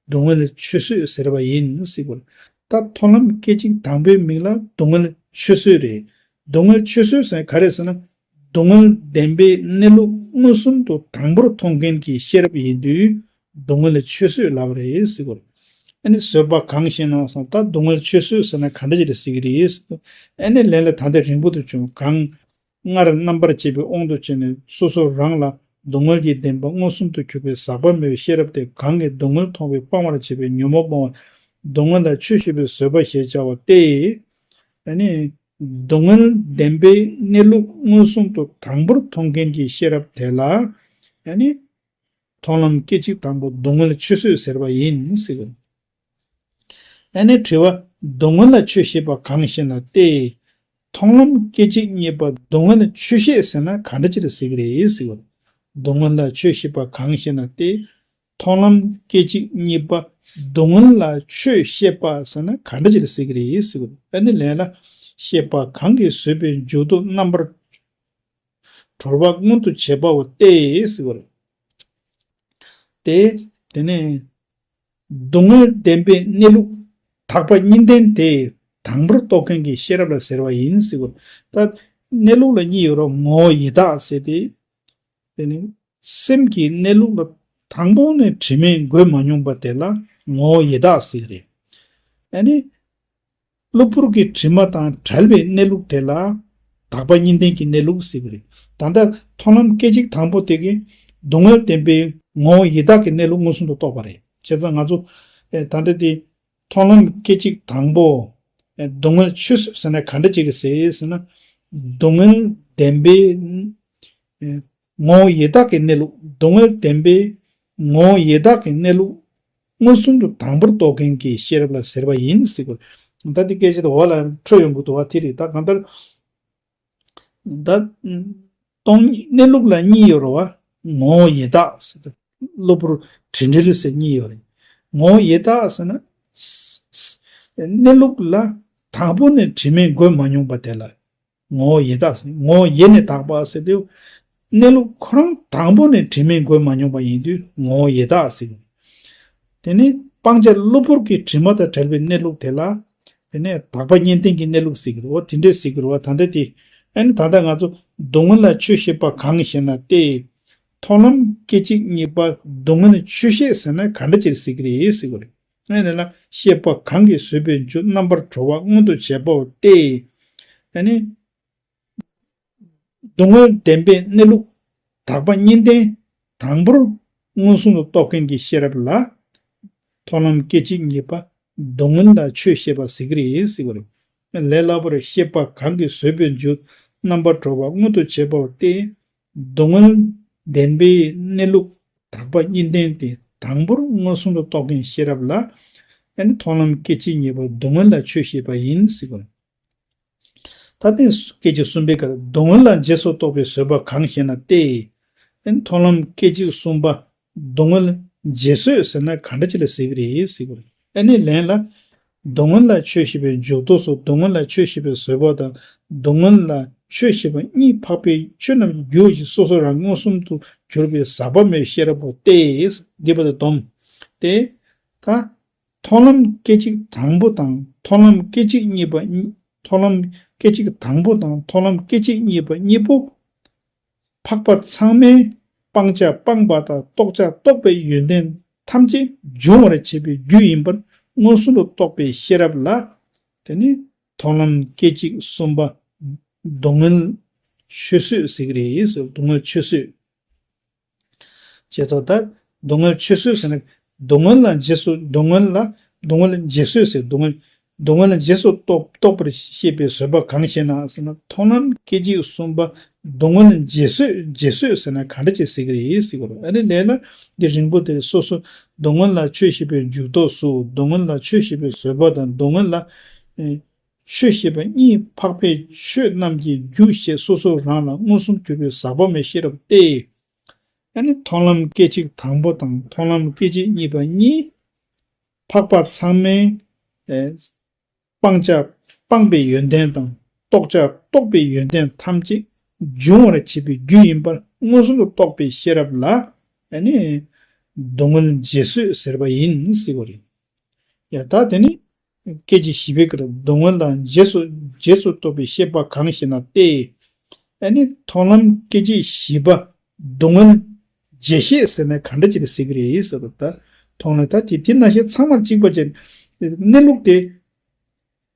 སྡུག་བསྔལ་ཆོས་བཟོད་ཟེར་བ་ཡིན་ཟེར་བ། ད་མཐོང་ལམ་སྐད་ཅིག་དང་པོའི་མིང་ལ་སྡུག་བསྔལ་ཆོས་བཟོད་རེད། སྡུག་བསྔལ་ཆོས་བཟོད་ཟེར་ག་རེ་ཟེར་ན། སྡུག་བསྔལ་བདེན་པའི་གནས་ལུགས་མངོན་སུམ་དུ་དང་པོར་མཐོང་མཁན་གྱི་ཤེས་རབ་ཡིན་དུས། སྡུག་བསྔལ་ཆོས་བཟོད་ལབ་པ་རེད་ཟེར་བ། ཨ་ནི་བཟོད་པ་གང་ཞེ་ན་ཟེར་ད་སྡུག་བསྔལ་ཆོས་བཟོད་ཟེར་ན་ག་འདྲ་ཅིག་རེད་ཟེར་གྱི་རེད་ཟེར། ཨ་ནི་ལན་ལ་ད་ལྟ་རིང་པོ་དུ་བྱུང་གང་། སྔར་རྣམ་པར་དཔྱད་པའི་དབང་དུ་བྱས་ནས་སོ་སོ་རང་ལ་སྡུག་བསྔལ་གྱི་བདེན་པ་མངོན་སུམ་དུ་གྱུར་པའི་ཟག་པ་མེད་པའི་ཤེས་རབ་དེ་གང་གིས་སྡུག་བསྔལ་མཐོང་བས་སྤང་བར་བྱ་བའི་ཉོན་མོངས་སྤོང་བ། སྡུག་བསྔལ་ལ་ཆོས་ཤེས་པའི་བཟོད་པ་ཞེས་བྱ་བ་སྟེ། ཨ་ནི། སྡུག་བསྔལ་བདེན་པའི་གནས་ལུགས་མངོན་སུམ་དུ་དང་པོར་མཐོང་མཁན་གྱི་ཤེས་རབ་དེ་ལ། ཨ་ནི། མཐོང་ལམ་སྐད་ཅིག་དང་པོ་སྡུག་བསྔལ་ཆོས་བཟོད་ཟེར་བ་ཡིན་ཟེར་གི། ཨ་ནི་དྲི་བ། སྡུག་བསྔལ་ལ་ཆོས་བཤད་པ་གང་ཞེ་ན་སྟེ། མཐོང་ལམ་སྐད་ཅིག་གཉིས་པ་སྡུག་བསྔལ་ཆོས་བཤད་ཟེར་ན་ག་འདྲ་ཅིག་ལ་ཟེར་གི་རེད་ཟེར་གི། སྡུག་བསྔལ་ལ་ཆོས་བཤད་པ་གང་ཞེ་ན་སྟེ། མཐོང་ལམ་སྐད་ཅིག་གཉིས་པ་སྡུག་བསྔལ་ལ་ཆོས་བཤད་པ་ཟེར་ན་ག་འདྲ་ཅིག་ལ་ཟེར་གི་རེད་ཟེར་གི། ཨ་ནི་ལན་ལ། བཤད་པ་གང་གིས་བཟོད་པའི་འཇུག་ལྡོག་རྣམ་པར་གྲོལ་བ་མངོན་དུ་བྱེད་པའོ་སྟེ་ཟེར་གི་རེད། དེ། དེ་ནས། སྡུག་བསྔལ་བདེན་པའི་གནས་ལུགས་དག་པ་གཉིས་ལྡན་དེ་དང་པོར་རྟོགས་མཁན་གྱི་ཤེས་རབ་ལ་ཟེར་བ་ཡིན་ཟེར་གི། ད་གནས་ལུགས་ལ་གཉིས་ཡོད་རེད། ངོ་བོ་ཡི་དྭགས་ཟེར་ཏེ། དེ་ནི་སེམས་ཀྱི་གནས་ལུགས་ལ་དང་པོ་ནས་དྲི་མས་འགོས་མ་མྱོང་པ་དེ་ལ་ངོ་བོ་ཡི་དྭགས་ཟེར་གི་རེད། ཨ་ནི། གློ་བུར་གྱི་དྲི་མ་དང་བྲལ་བའི་གནས་ལུགས་དེ་ལ་དག་པ་གཉིས་ལྡན་གྱི་གནས་ལུགས་ཟེར་གི་རེད། ད་ལྟ་མཐོང་ལམ་སྐད་ཅིག་དང་པོ་དེ་གིས་སྡུག་བསྔལ་བདེན་པའི་ངོ་བོ་ཡི་དྭགས་ཀྱི་གནས་ལུགས་མངོན་སུམ་དུ་རྟོགས་པ་རེད། བྱས་ཙང་ང་ཚོ་ཨེ་ད་ལྟ་དེ་མཐོང་ལམ་སྐད་ཅིག་དང་པོ་ཨེ་སྡུག་བསྔལ་ཆོས་བཟོད་ཟེར་ན་ག་འདྲ་ཅིག་གི་ཟེར་ཟེར་ན། སྡུག་བསྔལ་བདེན་པའི་ཨེ་ངོ་བོ་ཡི་དྭགས་ཀྱི་གནས་ལུགས། སྡུག་བསྔལ་བདེན་པའི་ངོ་བོ་ཡི་དྭགས་ཀྱི་གནས་ལུགས་མངོན་སུམ་དུ་དང་པོར་རྟོགས་མཁན་གྱི་ཤེས་རབ་ལ་ཟེར་བ་ཡིན་ཟེར་གི། ད་འདི་སྐད་ཆ་དེ་འོག་ལ་འཕྲོས་ཡོང་གི་འདུག་བ། དེ་རེད། ད་གང་ལྟར། ད་སྟོང་གནས་ལུགས་ལ་གཉིས་ཡོད་རེད་བ། ངོ་བོ་ཡི་དྭགས་ཟེར་ཏེ། གློ་བུར་དྲི་འབྲེལ་ཟེར་གཉིས་ཡོད་རེད། ངོ་བོ་ཡི་དྭགས་ཟེར་ན། གནས་ལུགས་ལ་དང་པོ་ནས་དྲི་མས་འགོས་མ་མྱོང་པ་དེ་ལ། ངོ་བོ་ཡི་དྭགས་ཟེར། ངོ་བོ་ཡི་ནས་དག་པ་ཟེར་དུས། གནས་ལུགས་ཁོ་རང་དང་པོ་ནས་དྲི་མས་འགོས་མ་མྱོང་པ་ཡིན་དུས་ངོ་བོ་ཡི་དྭགས་ཟེར། དེ་ནི་སྤང་བྱ་གློ་བུར་གྱི་དྲི་མ་དང་བྲལ་བའི་གནས་ལུགས་དེ་ལ། དེ་ནས་དག་པ་གཉིས་ལྡན་གྱི་གནས་ལུགས་ཟེར་གི་རེད་བ། དེ་འདྲས་ཟེར་གི་རེད་བ། ད་ལྟ་དེ། ཨ་ནི་ད་ལྟ་ང་ཚོ་སྡུག་བསྔལ་ལ་ཆོས་བཤད་པ་གང་ཞེ་ན་སྟེ། མཐོང་ལམ་སྐད་ཅིག་གཉིས་པ་སྡུག་བསྔལ་ཆོས་བཤད་ཟེར་ན་ག་འདྲ་ཅིག་ཟེར་གི་རེད་ཟེར་གི་རེད། ཨ་ནི་ལ་བཤད་པ་གང་གིས་བཟོད་པའི་འཇུག་རྣམ་པར་གྲོལ་བ་མངོན་དུ་བྱེད་པའོ་སྟེ། ཨ་ནི། སྡུག་བསྔལ་བདེན་པའི་གནས་ལུགས་དག་པ་གཉིས་ལྡན་དང་པོར་མངོན་སུམ་དུ་རྟོགས་མཁན་གྱི་ཤེས་རབ་ལ། མཐོང་ལམ་སྐད་ཅིག་གཉིས་པ་སྡུག་བསྔལ་ལ་ཆོས་བཤད་པ་ཟེར་གི་རེད་ཟེར་གི་རེད། ལས་སླ་པོར་བཤད་པ་གང་གིས་བཟོད་པའི་འཇུག་རྣམ་པར་གྲོལ་བ་མངོན་དུ་བྱེད་པའོ་སྟེ། སྡུག་བསྔལ་བདེན་པའི་གནས་ལུགས་དག་པ་གཉིས་ལྡན་དེ་དང་པོར་མངོན་སུམ་དུ་རྟོགས་མཁན་ཤེས་རབ་ལ། ཨ་ནི་མཐོང་ལམ་སྐད་ཅིག་གཉིས་པ་སྡུག་བསྔལ་ལ་ཆོས་བཤད་པ་ཡིན་ཟེར་གི་རེད། ད་ལྟའི་སྐད་ཅིག་གསུམ་པའི་ཁར་སྡུག་བསྔལ་ལ་རྗེས་སུ་རྟོགས་པའི་བཟོད་པ་གང་ཞེ་ན་སྟེ། ཨ་ནི་མཐོང་ལམ་སྐད་ཅིག་གསུམ་པ་སྡུག་བསྔལ་རྗེས་བཟོད་ཟེར་ན་ག་འདྲ་ཅིག་ལ་ཟེར་གི་རེད་ཟེར་གི་རེད། ཨ་ནི་ལན་ལ། སྡུག་བསྔལ་ལ་ཆོས་བཤད་པའི་འཇུག་ལྡོག་སོགས་སྡུག་བསྔལ་ལ་ཆོས་བཤད་པའི་བཟོད་པ་དང་སྡུག་བསྔལ་ལ་ཆོས་བཤད་པ་གཉིས་འཕགས་པའི་ཆོས་རྣམས་ཀྱི་རྒྱུ་ཞེས་སོ་སོ་རང་མངོན་སུམ་དུ་གྱུར་པའི་ཟག་པ་མེད་ཤེས་རབ་པོ་སྟེ། འདི་པ་དང་སྡོམ། སྟེ། ད། མཐོང་ལམ་སྐད་ཅིག་དང་པོ་དང་མཐོང་ལམ་སྐད་ཅིག་གཉིས་པ་གཉིས། མཐོང་ལམ་སྐད་ཅིག་དང་པོ་དང་མཐོང་ལམ་སྐད་ཅིག་གཉིས་པ་གཉིས་པོ། འཕགས་པ་ཚང་མས་སྤང་བྱ་སྤངས་པ་དང་རྟོགས་བྱ་རྟོགས་པའི་ཡོན་ཏན་ཐམས་ཅད་འབྱུང་བར་བྱེད་པའི་རྒྱུ་ཡིན་པར་མངོན་སུམ་དུ་རྟོགས་པའི་ཤེས་རབ་ལ། དེ་ནི་མཐོང་ལམ་སྐད་ཅིག་གསུམ་པ་སྡུག་བསྔལ་ཆོས་བཟོད་ཟེར་གི་རེད་ཟེར། སྡུག་བསྔལ་ཆོས་བཟོད། ཅེས་སོགས། ད་སྡུག་བསྔལ་ཆོས་བཟོད་ཟེར་ན། སྡུག་བསྔལ་ལ་རྗེས་སུ་སྡུག་བསྔལ་ལ་སྡུག་བསྔལ་རྗེས་བཟོད་ཟེར། སྡུག་བསྔལ་སྡུག་བསྔལ་རྗེས་སུ་རྟོགས་རྟོགས་པར་བཤད་པའི་བཟོད་པ་གང་ཞེ་ན་ཟེར་ན། མཐོང་ལམ་སྐད་ཅིག་གསུམ་པ་སྡུག་བསྔལ་རྗེས་བཟོད་རྗེས་བཟོད་ཟེར་ན་ག་འདྲ་ཅིག་ཟེར་གི་རེད་ཟེར་གི་རེད། ཨ་ནི་ལན་ལ་འདི་རིང་པོ་དེ་སོ་སོ་སྡུག་བསྔལ་ལ་ཆོས་བཤད་པའི་འཇུག་ལྡོག་སོགས་སྡུག་བསྔལ་ལ་ཆོས་བཤད་པའི་བཟོད་པ་དང་སྡུག་བསྔལ་ལ་ཨེ་ཆོས་བཤད་པ་གཉིས་འཕགས་པའི་ཆོས་རྣམས་ཀྱི་རྒྱུ་ཞེས་སོ་སོ་རང་ལ་མངོན་སུམ་གྱུར་པའི་ཟག་པ་མེད་ཤེས་རབ་སྟེ། ཨ་ནི་མཐོང་ལམ་སྐད་ཅིག་དང་པོ་དང་མཐོང་ལམ་སྐད་ཅིག་གཉིས་པ་གཉིས། འཕགས་པ་ཚང་མས་ཨེ་སྤང་བྱ་སྤངས་པའི་ཡོན་ཏན་དང་རྟོགས་བྱ་རྟོགས་པའི་ཡོན་ཏན་ཐམས་ཅད་འབྱུང་བར་བྱེད་པའི་རྒྱུ་ཡིན་པར་མངོན་སུམ་དུ་རྟོགས་པའི་ཤེས་རབ་ལ། ཨ་ནི་སྡུག་བསྔལ་རྗེས་བཟོད་ཟེར་བ་ཡིན་ཟེར་བ་རེད། ཡ་ད་དེ་ནི་སྐད་ཅིག་བཞི་པའི་ཁར་སྡུག་བསྔལ་ལ་རྗེས་སུ་རྗེས་སུ་རྟོགས་པའི་བཤད་པ་གང་ཞེ་ན་སྟེ། ཨ་ནི་མཐོང་ལམ་སྐད་ཅིག་བཞི་པ་སྡུག་བསྔལ་རྗེས་བཤད་ཟེར་ན་ག་འདྲ་ཅིག་ཟེར་གི་རེད་ཟེར་བ། ད་མཐོང་ལམ་ད་དེ་དེ་ནང་བཞིན་ཚང་མར་གཅིག་པ་བྱས། གནས་ལུགས་དེ་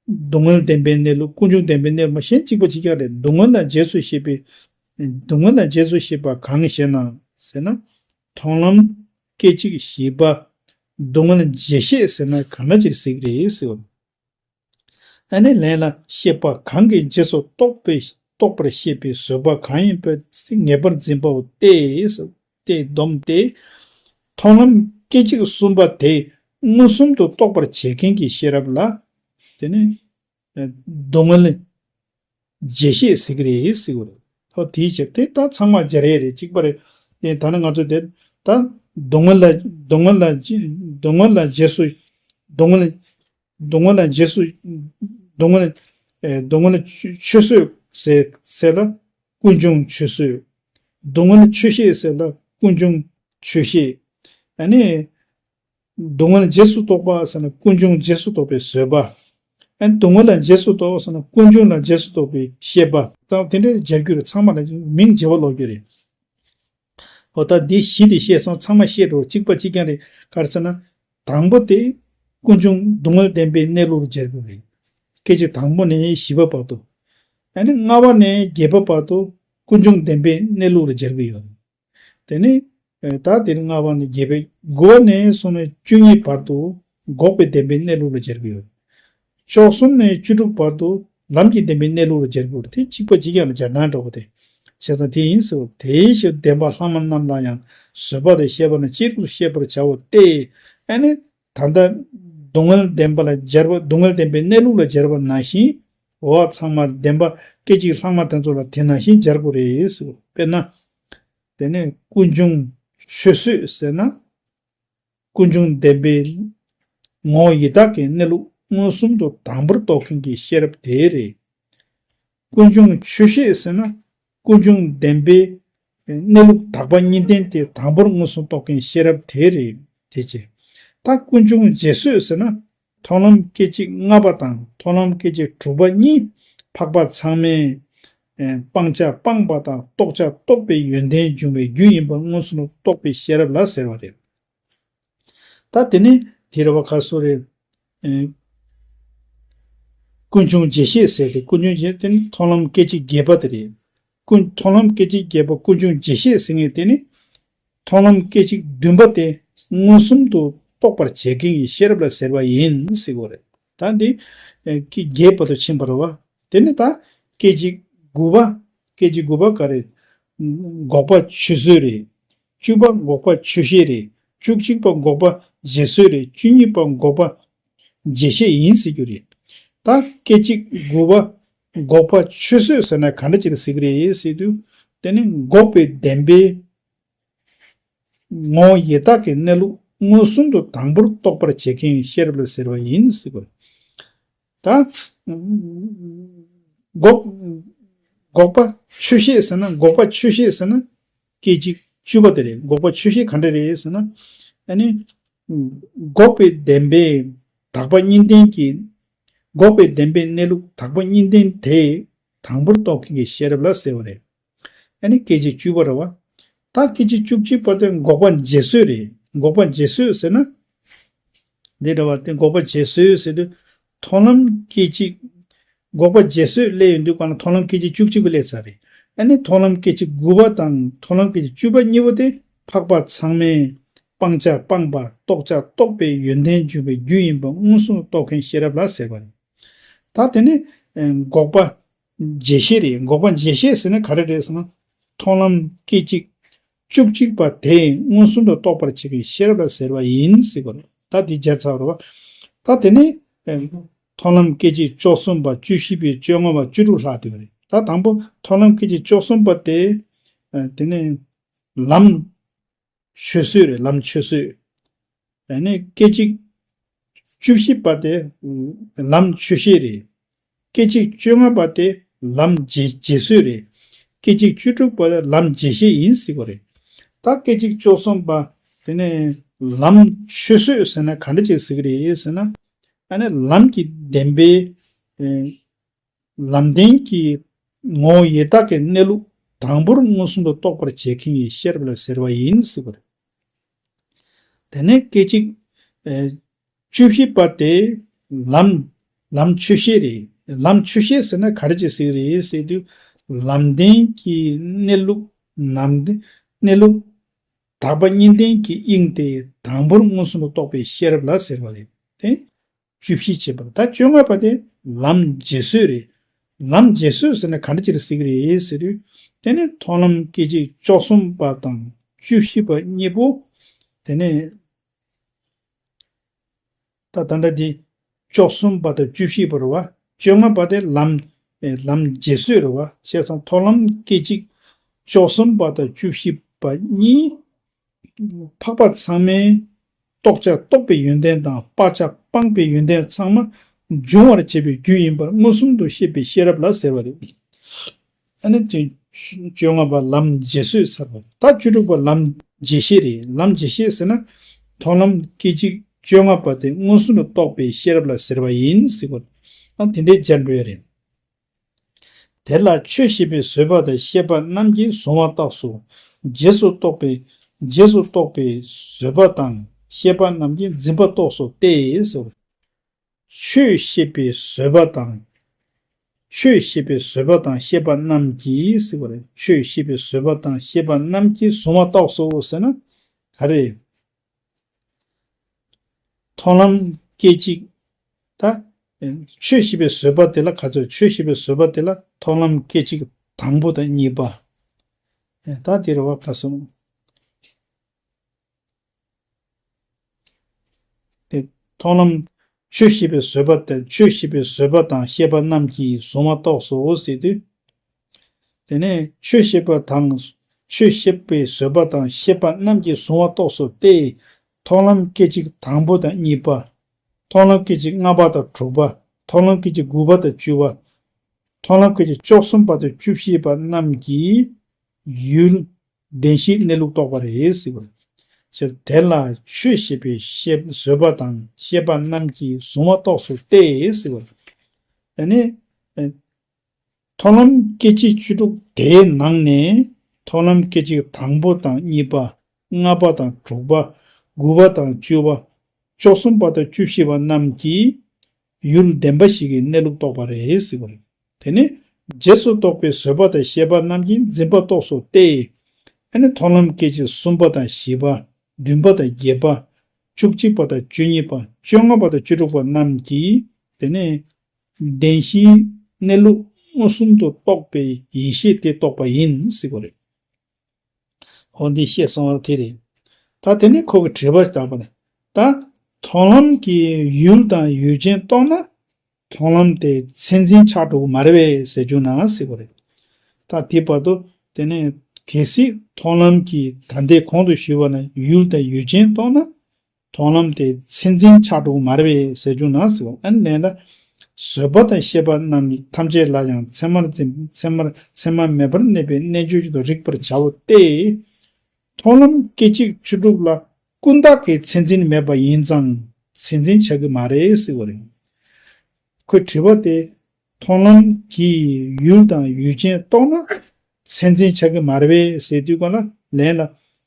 སྡུག་བསྔལ་བདེན་པའི་གནས་ལུགས་ཀུན་འབྱུང་བདེན་པའི་གནས་ལུགས་མ་གཞན་གཅིག་པ་གཅིག་རྐྱང་རེད། སྡུག་བསྔལ་ལ་རྗེས་སུ་བཤད་པའི་སྡུག་བསྔལ་ལ་རྗེས་སུ་བཤད་པ་གང་ཞེ་ན་ཟེར་ན། མཐོང་ལམ་སྐད་ཅིག་བཞི་པ་སྡུག་བསྔལ་རྗེས་བཤད་ཟེར་ན་ག་འདྲ་ཅིག་ཟེར་གི་རེད་ཟེར་བ། ཨ་ནི་ལན་ལ་བཤད་པ་གང་གིས་རྗེས་སུ་རྟོགས་པའི་རྟོགས་པར་བཤད་པའི་བཟོད་པ་གང་ཡིན་པ་ངེས་པར་འཛིན་པའོ་སྟེ། སྟེ་སྡོམ་སྟེ། མཐོང་ལམ་སྐད་ཅིག་གསུམ་པ་དེ་མངོན་སུམ་དུ་རྟོགས་པར་བྱེད་མཁན་གྱི་ཤེས་རབ་ལ། དེ་ནི། སྡུག་བསྔལ་རྗེས་ཤེས་ཟེར་གྱི་རེད་ཟེར་གྱི་རེད། ཧོ་དེའི་ཕྱིར་དེ་ད་ཚང་མ་སྦྱར་ཡས་རེད། གཅིག་པ་རེད། དེ་ད་ནི་ང་ཚོ་དེ་ད་སྡུག་བསྔལ་ལ་སྡུག་བསྔལ་ལ་སྡུག་བསྔལ་ལ་རྗེས་སུ་སྡུག་བསྔལ་སྡུག་བསྔལ་ལ་རྗེས་སུ་སྡུག་བསྔལ་ཨེ་སྡུག་བསྔལ་ཆོས་ཆོས་བཟོད་ཟེར་ཟེར་ལ་ཀུན་འབྱུང་ཆོས་བཟོད། སྡུག་བསྔལ་ཆོས་ཤེས་ཟེར་ལ་ཀུན་འབྱུང་ཆོས་ཤེས། ཨ་ནི། སྡུག་བསྔལ་རྗེས་སུ་རྟོགས་པ་ཟེར་ན་ཀུན་འབྱུང་རྗེས་སུ་རྟོགས་པའི་བཟོད་པ། ཨ་ནི་སྡུག་བསྔལ་ལ་རྗེས་སུ་རྟོགས་ཟེར་ན་ཀུན་འབྱུང་ལ་རྗེས་སུ་རྟོགས་པའི་ཤེས་པ་ཙང་དེ་འདྲའི་སྦྱར་རྒྱུ་རེད། ཚང་མ་ལ་མིང་བརྗེ་བ་ལོག་རྒྱུ་རེད། འོ་ད་འདི་བཞི་དེ་བཤད་སོང་། ཚང་མ་བཤད་འགྲོ། གཅིག་པ་གཅིག་རྐྱང་རེད། ག་རེ་ཟེར་ན། དང་པོ་དེ་ཀུན་འབྱུང་སྡུག་བསྔལ་བདེན་པའི་གནས་ལུགས་ལ་སྦྱར་དགོས་རེད། སྐད་ཅིག་དང་པོ་ནས་བཞི་པ་བར་དུ། ཨ་ནི་ལྔ་པ་ནས་བརྒྱད་པ་བར་དུ་ཀུན་འབྱུང་བདེན་པའི་གནས་ལུགས་ལ་སྦྱར་གྱི་ཡོད་རེད། དེ་ནི། ད་དེ་ནི་ལྔ་པ་ནས་བརྒྱད་པའི་དགུ་པ་ནས་བཟུང་ནས་བཅུ་གཉིས་བར་དུ་འགོག་པའི་བདེན་པའི་གནས་ལུགས་ལ་སྦྱར་གྱི་ཡོད། བཅུ་གསུམ་ནས་བཅུ་དྲུག་བར་དུ་ལམ་གྱི་བདེན་པའི་གནས་ལུགས་ལ་སྦྱར་གྱི་ཡོད། དེ་གཅིག་པ་གཅིག་རྐྱང་ལ་སྦྱར་སྟངས་འདྲ་པོ་དེ། བྱས་ཙང་དེ་ཡིན་ཟེར་བ། དེའི་ཕྱིར་བདེན་པ་ལྷག་མ་རྣམས་ལ་ཡང་བཟོད་པ་དང་བཤད་པ་ནི་སྤྱི་རུ་བཤད་པར་བྱའོ་སྟེ། ཨ་ནི། ད་ལྟ་སྡུག་བསྔལ་བདེན་པ་ལ་སྦྱར་བ། སྡུག་བསྔལ་བདེན་པའི་གནས་ལུགས་ལ་སྦྱར་བ་ནང་བཞིན། འོ་ཚང་མ་བདེན་པ་སྐད་ཅིག་ལྷག་མ་དེ་ཚོ་ལ་དེ་ནང་བཞིན་སྦྱར་དགོས་རེད་ཟེར་བ། དཔེར་ན། དེ་ནས་ཀུན་འབྱུང་ཆོས་བཟོད་ཟེར་ན། ཀུན་འབྱུང་བདེན་པའི་ངོ་བོ་ཡི་དྭགས་ཀྱི་གནས་ལུགས་མངོན་སུམ་དུ་དང་པོར་རྟོགས་མཁན་གྱི་ཤེས་རབ་དེ་རེད། ཀུན་འབྱུང་ཆོས་ཤེས་ཟེར་ན་ཀུན་འབྱུང་བདེན་པའི་གནས་ལུགས་དག་པ་གཉིས་ལྡན་དེ་དང་པོར་མངོན་སུམ་རྟོགས་མཁན་ཤེས་རབ་དེ་རེད། དེ་བྱས། ད་ཀུན་འབྱུང་རྗེས་བཟོད་ཟེར་ན། མཐོང་ལམ་སྐད་ཅིག་ལྔ་པ་དང་མཐོང་ལམ་སྐད་ཅིག་དྲུག་པ་གཉིས་འཕགས་པ་ཚང་མས། ཨེ། སྤང་བྱ་སྤངས་པ་དང་རྟོགས་བྱ་རྟོགས་པའི་ཡོན་ཏན་འབྱུང་བའི་རྒྱུ་ཡིན་པ་མངོན་སུམ་དུ་རྟོགས་པའི་ཤེས་རབ་ལ་ཟེར་བ་རེད། ད་དེ་ནི་དེ་རེད་བ། ག་སོ་རེད། ཨེ། ཀུན་འབྱུང་རྗེས་ཤེས་ཟེར་ཏེ། ཀུན་འབྱུང་རྗེས་དེ་ནི་མཐོང་ལམ་སྐད་ཅིག་བརྒྱད་པ་དེ་རེད། ཀུན་མཐོང་ལམ་སྐད་ཅིག་བརྒྱད་པ་ཀུན་འབྱུང་རྗེས་ཤེས་ཟེར་མཁན་དེ་ནི། མཐོང་ལམ་སྐད་ཅིག་བདུན་པ་དེ་མངོན་སུམ་དུ་རྟོགས་པར་བྱེད་མཁན་གྱི་ཤེས་རབ་ལ་ཟེར་བ་ཡིན་ཟེར་གྱི་ཡོད་རེད། ད་འདི་ཨེ་སྐད་བརྒྱད་བར་དུ་ཕྱིན་པ་རེད་བ། དེ་ནི་ད་སྐད་ཅིག་དགུ་པ། སྐད་ཅིག་དགུ་པ་ག་རེ། འགོག་པ་ཆོས་བཟོད་རེད། བཅུ་པ་འགོག་པ་ཆོས་ཤེས་རེད། བཅུ་གཅིག་པ་འགོག་པ་རྗེས་བཟོད་རེད། བཅུ་གཉིས་པ་འགོག་པ་རྗེས་ཤེས་ཡིན་ཟེར་རྒྱུ་རེད། ད་སྐད་ཅིག་དགུ་པ་འགོག་པ་ཆོས་བཟོད་ཟེར་ན་ག་འདྲ་ཅིག་ཟེར་གྱི་རེད་ཟེར་དུས། དེ་ནི་འགོག་པའི་བདེན་པའི་ངོ་བོ་ཡི་དྭགས་ཀྱི་གནས་ལུགས་མངོན་སུམ་དུ་དང་པོར་རྟོགས་པར་བྱེད་མཁན་ཤེས་རབ་ལ་ཟེར་བ་ཡིན་ཟེར་གྱི་རེད། ད། འགོག་འགོག་པ་ཆོས་ཤེས་ཟེར་ན། འགོག་པ་ཆོས་ཤེས་ཟེར་ན། སྐད་ཅིག་བཅུ་པ་དེ་རེད། འགོག་པ་ཆོས་ཤེས་ག་འདྲ་རེད་ཟེར་ན། ཨ་ནི། འགོག་པའི་བདེན་པའི་དག་པ་གཉིས་ལྡན་གྱི། འགོག་པའི་བདེན་པའི་གནས་ལུགས་དག་པ་གཉིས་ལྡན་དེ་དང་པོར་རྟོགས་མཁན་གྱི་ཤེས་རབ་ལ་ཟེར་བ་རེད། ཨ་ནི་སྐད་ཅིག་བཅུ་པ་རེད་བ། ད་སྐད་ཅིག་བཅུ་གཅིག་པ་དེ་འགོག་པ་རྗེས་བཟོད་རེད། འགོག་པ་རྗེས་བཟོད་ཟེར་ན། འདི་འདྲ་བ་དེ་འགོག་པ་རྗེས་བཟོད་ཟེར་དུས། མཐོང་ལམ་སྐད་ཅིག་འགོག་པ་རྗེས་བཟོད་སླེབས་ཡོང་དུས་གང་ལ་མཐོང་ལམ་སྐད་ཅིག་བཅུ་གཅིག་པ་སླེབས་ཚར་རེད། ཨ་ནི་མཐོང་ལམ་སྐད་ཅིག་དགུ་པ་དང་མཐོང་ལམ་སྐད་ཅིག་བཅུ་པ་གཉིས་པོ་དེ་འཕགས་པ་ཚང་མས་སྤང་བྱ་སྤངས་པ། རྟོགས་བྱ་རྟོགས་པའི་ཡོན་ཏན་འབྱུང་བའི་རྒྱུ་ཡིན་པ་མངོན་སུམ་དུ་རྟོགས་མཁན་ཤེས་རབ་ལ་ཟེར་བ་རེད། ད་དེ་ནི་འགོག་པ་རྗེས་ཤེས་རེད། འགོག་པ་རྗེས་ཤེས་ཟེར་ན་ག་རེ་རེད་ཟེར་ན། མཐོང་ལམ་སྐད་ཅིག་བཅུ་གཅིག་པ་དེ་མངོན་སུམ་དུ་རྟོགས་པར་བྱེད་པའི་ཤེས་རབ་ལ་ཟེར་བ་ཡིན་ཟེར་བ་རེད། ད་དེ་སྦྱར་ཚར་བ་རེད་བ། ད་དེ་ནི་མཐོང་ལམ་སྐད་ཅིག་བཅུ་གསུམ་པ། བཅུ་བཞི་པའི་བཅོ་ལྔ་པ། བཅུ་དྲུག་ལྷག་བསྡད་པ་རེད། ད་དང་པོ་མཐོང་ལམ་སྐད་ཅིག་བཅུ་གསུམ་པ་དེ། དེ་ནི་ལམ་ཆོས་བཟོད་རེད། ལམ་ཆོས་བཟོད། ཡང་ན་སྐད་ཅིག་བཅུ་བཞི་པ་དེ་ལམ་ཆོས་ཤེས་རེད། སྐད་ཅིག་བཅོ་ལྔ་པ་དེ་ལམ་རྗེས་རྗེས་བཟོད་རེད། སྐད་ཅིག་བཅུ་དྲུག་པ་དེ་ལམ་རྗེས་ཤེས་ཡིན་ཟེར་གྱི་རེད། ད་སྐད་ཅིག་བཅུ་གསུམ་པ་དེ་ནས་ལམ་ཆོས་བཟོད་ཟེར་ན་ག་འདྲ་ཅིག་ཟེར་གྱི་རེད་ཟེར་ན། ཨ་ནི་ལམ་གྱི་བདེན་པའི་ལམ་བདེན་གྱི་ངོ་བོ་ཡི་དྭགས་ཀྱི་གནས་ལུགས་དང་པོར་མངོན་སུམ་དུ་རྟོགས་པར་བྱེད་མཁན་གྱི་ཤེས་རབ་ལ་ཟེར་བ་ཡིན་ཟེར་བ་རེད། དེ་ནས་སྐད་ཅིག་ཨེ་བཅུ་བཞི་པ་དེ་ལམ་ལམ་ཆོས་ཤེས་རེད། ལམ་ཆོས་ཤེས་ཟེར་ན་ག་རེ་ཅིག་ཟེར་རེད་ཟེར་དུས། ལམ་བདེན་གྱི་གནས་ལུགས་ནམ་གནས་ལུགས་དག་པ་གཉིས་ལྡན་གྱི་དབྱིངས་དེ་དང་པོར་མངོན་སུམ་དུ་རྟོགས་པའི་ཤེས་རབ་ལ་ཟེར་བ་རེད་དེ། བཅུ་བཞི་བྱས་པ། ད་བཅོ་ལྔ་པ་དེ་ལམ་རྗེས་བཟོད་རེད། ལམ་རྗེས་བཟོད་ཟེར་ན་ག་འདྲ་ཅིག་ཟེར་གྱི་རེད་ཟེར་དུས། དེ་ནི་མཐོང་ལམ་སྐད་ཅིག་བཅུ་གསུམ་པ་དང་བཅུ་བཞི་པ་གཉིས་པོ། དེ་ནས་ད་ད་ལྟ་འདི་བཅུ་གསུམ་པ་དང་བཅུ་བཞི་པ་རེད་བ། བཅོ་ལྔ་པ་དེ་ལམ་ཨེ་ལམ་རྗེས་བཟོད་རེད་བ། བྱས་ཙང་མཐོང་ལམ་སྐད་ཅིག་བཅུ་གསུམ་པ་དང་བཅུ་བཞི་པ་གཉིས། འཕགས་པ་ཚང་མའི་རྟོགས་བྱ་རྟོགས་པའི་ཡོན་ཏན་དང་སྤང་བྱ་སྤངས་པའི་ཡོན་ཏན་ཚང་མ་འབྱུང་བར་བྱེད་པའི་རྒྱུ་ཡིན་པར་མངོན་སུམ་དུ་ཤེས་པའི་ཤེས་རབ་ལ་ཟེར་བ་རེད། ཨ་ནི་དེ་བཅོ་ལྔ་པ་ལམ་རྗེས་བཟོད་ཚར་བ། ད་བཅུ་དྲུག་པ་ལམ་རྗེས་ཤེས་རེད། ལམ་རྗེས་ཤེས་ཟེར་ན། མཐོང་ལམ་སྐད་ཅིག་བཅོ་ལྔ་པ་དེ་མངོན་སུམ་དུ་རྟོགས་པའི་ཤེས་རབ་ལ་ཟེར་བ་ཡིན་ཟེར་བ། ཨ་དེ་འདྲའི་སྦྱར་འགྲོ་ཡ་རེད། དེ་ལ་ཆོས་ཤེས་པའི་བཟོད་པ་དང་ཤེས་པ་རྣམས་ཀྱིས་གཟུང་བ་རྟོགས་སོ། རྗེས་སུ་རྟོགས་པའི་རྗེས་སུ་རྟོགས་པའི་བཟོད་པ་དང་ཤེས་པ་རྣམས་ཀྱིས་འཛིན་པ་རྟོགས་སོ་སྟེ་ཟེར། ཆོས་ཤེས་པའི་བཟོད་པ་དང་། ཆོས་ཤེས་པའི་བཟོད་པ་དང་ཤེས་པ་རྣམས་ཀྱིས་ཟེར་བ་རེད། ཆོས་ཤེས་པའི་བཟོད་པ་དང་ཤེས་པ་རྣམས་ཀྱིས་གཟུང་བ་རྟོགས་སོ་ཟེར་ན་ག་རེ། མཐོང་ལམ་སྐད་ཅིག་ད། ཆོས་ཤེས་པའི་བཟོད་པ་དེ་ལ་ག་ཚོད། ཆོས་ཤེས་པའི་བཟོད་པ་དེ་ལ་མཐོང་ལམ་སྐད་ཅིག་དང་པོ་དང་གཉིས་པ། ད་དེ་རེད་བ། ག་སོང་། དེ་མཐོང་ལམ། ཆོས་ཤེས་པའི་བཟོད་པ་དེ། ཆོས་ཤེས་པའི་བཟོད་པ་དང་ཤེས་པ་རྣམས་ཀྱིས་གཟུང་བ་རྟོགས་སོ་ཟེར་དུས། དེ་ནས་ཆོས་ཤེས་པ་དང་། ཆོས་ཤེས་པའི་བཟོད་པ་དང་ཤེས་པ་རྣམས་ཀྱིས་གཟུང་བ་རྟོགས་སོ་སྟེ། མཐོང་ལམ་སྐད་ཅིག་དང་པོ་དང་གཉིས་པ། མཐོང་ལམ་སྐད་ཅིག་ལྔ་པ་དང་དྲུག་པ། མཐོང་ལམ་སྐད་ཅིག་དགུ་པ་དང་བཅུ་པ། མཐོང་ལམ་སྐད་ཅིག་བཅུ་གསུམ་པ་དང་བཅུ་བཞི་པ་རྣམས་ཀྱིས་ཡུལ་བདེན་བཞིའི་གནས་ལུགས་རྟོགས་པ་རེད་ཟེར་བ། ཞེས་དེ་ལ་ཆོས་ཤེས་པའི་ཤེས་བཟོད་པ་དང་ཤེས་པ་རྣམས་ཀྱིས་གཟུང་བ་རྟོགས་སོ་སྟེ་ཟེར་བ། ཡ་ནི། མཐོང་ལམ་སྐད་ཅིག་བཅུ་དྲུག་དེའི་ནང་ནས་མཐོང་ལམ་སྐད་ཅིག་དང་པོ་དང་གཉིས་པ། ལྔ་པ་དང་དྲུག་པ། དགུ་པ་དང་བཅུ་པ། བཅུ་གསུམ་པ་དང་བཅུ་བཞི་པ་རྣམས་ཀྱིས་ཡུལ་བདེན་པ་བཞི་གི་གནས་ལུགས་རྟོགས་པ་རེད་ཟེར་བ་རེད། དེ་ནི་རྗེས་སུ་རྟོགས་པའི་བཟོད་པ་དང་ཤེས་པ་རྣམས་ཀྱིས་འཛིན་པ་རྟོགས་སོ་སྟེ། ཨ་ནི་མཐོང་ལམ་སྐད་ཅིག་གསུམ་པ་དང་བཞི་པ། བདུན་པ་དང་བརྒྱད་པ། བཅུ་གཅིག་པ་དང་བཅུ་གཉིས་པ། བཅོ་ལྔ་པ་དང་བཅུ་དྲུག་པ་རྣམས་ཀྱིས་དེ་ནི་བདེན་བཞིའི་གནས་ལུགས་མངོན་སུམ་དུ་རྟོགས་པའི་ཡེ་ཤེས་དེ་རྟོགས་པ་ཡིན་ཟེར་བ་རེད། འོ་འདི་བཤད་སོང་བ་དེ་རེད། ད་དེ་ནས་ཁོ་གི་དྲི་བ་ཞིག་བཏང་པ་ནི། ད་མཐོང་ལམ་གྱི་ཡུལ་དང་ཡུལ་ཅན་རྟོགས་ན། མཐོང་ལམ་དེ་མཚན་འཛིན་ཆགས་འགྲོ་གི་མ་རེད་པས་ཟེར་རྒྱུ་ན་ཟེར་བ་རེད། ད་དེ་བར་དུ་དེ་ནས་གལ་སྲིད་མཐོང་ལམ་གྱི་ད་ལྟའི་གོང་དུ་ཞུས་པ་ན་ཡུལ་དང་ཡུལ་ཅན་རྟོགས་ན། མཐོང་ལམ་དེ་མཚན་འཛིན་ཆགས་འགྲོ་གི་མ་རེད་པས་ཟེར་རྒྱུ་ན་ཟེར་བ། ཨ་ནི་ལན་ལ། བཟོད་པ་དང་ཤེས་པ་རྣམས་ཐམས་ཅད་ལ་ཡང་མཚན་མར་འཛིན་མཚན་མར་མཚན་མ་མེད་པར་གནས་པའི་རྣལ་འབྱོར་ཅན་དུ་རིག་པར་བྱའོ་སྟེ། མཐོང་ལམ་སྐད་ཅིག་བཅུ་དྲུག་ལ་ཀུན་བརྟགས་ཀྱི་མཚན་འཛིན་མེད་པ་ཡིན་ཙང་མཚན་འཛིན་བྱ་གི་མ་རེད་ཟེར་བ་རེད། ཁོའི་དྲི་བ་དེ། མཐོང་ལམ་གྱི་ཡུལ་དང་ཡུལ་ཅན་རྟོགས་ན། མཚན་འཛིན་བྱ་གི་མ་རེད་པས་ཟེར་དུས་ག་ལ་ལན་ལ།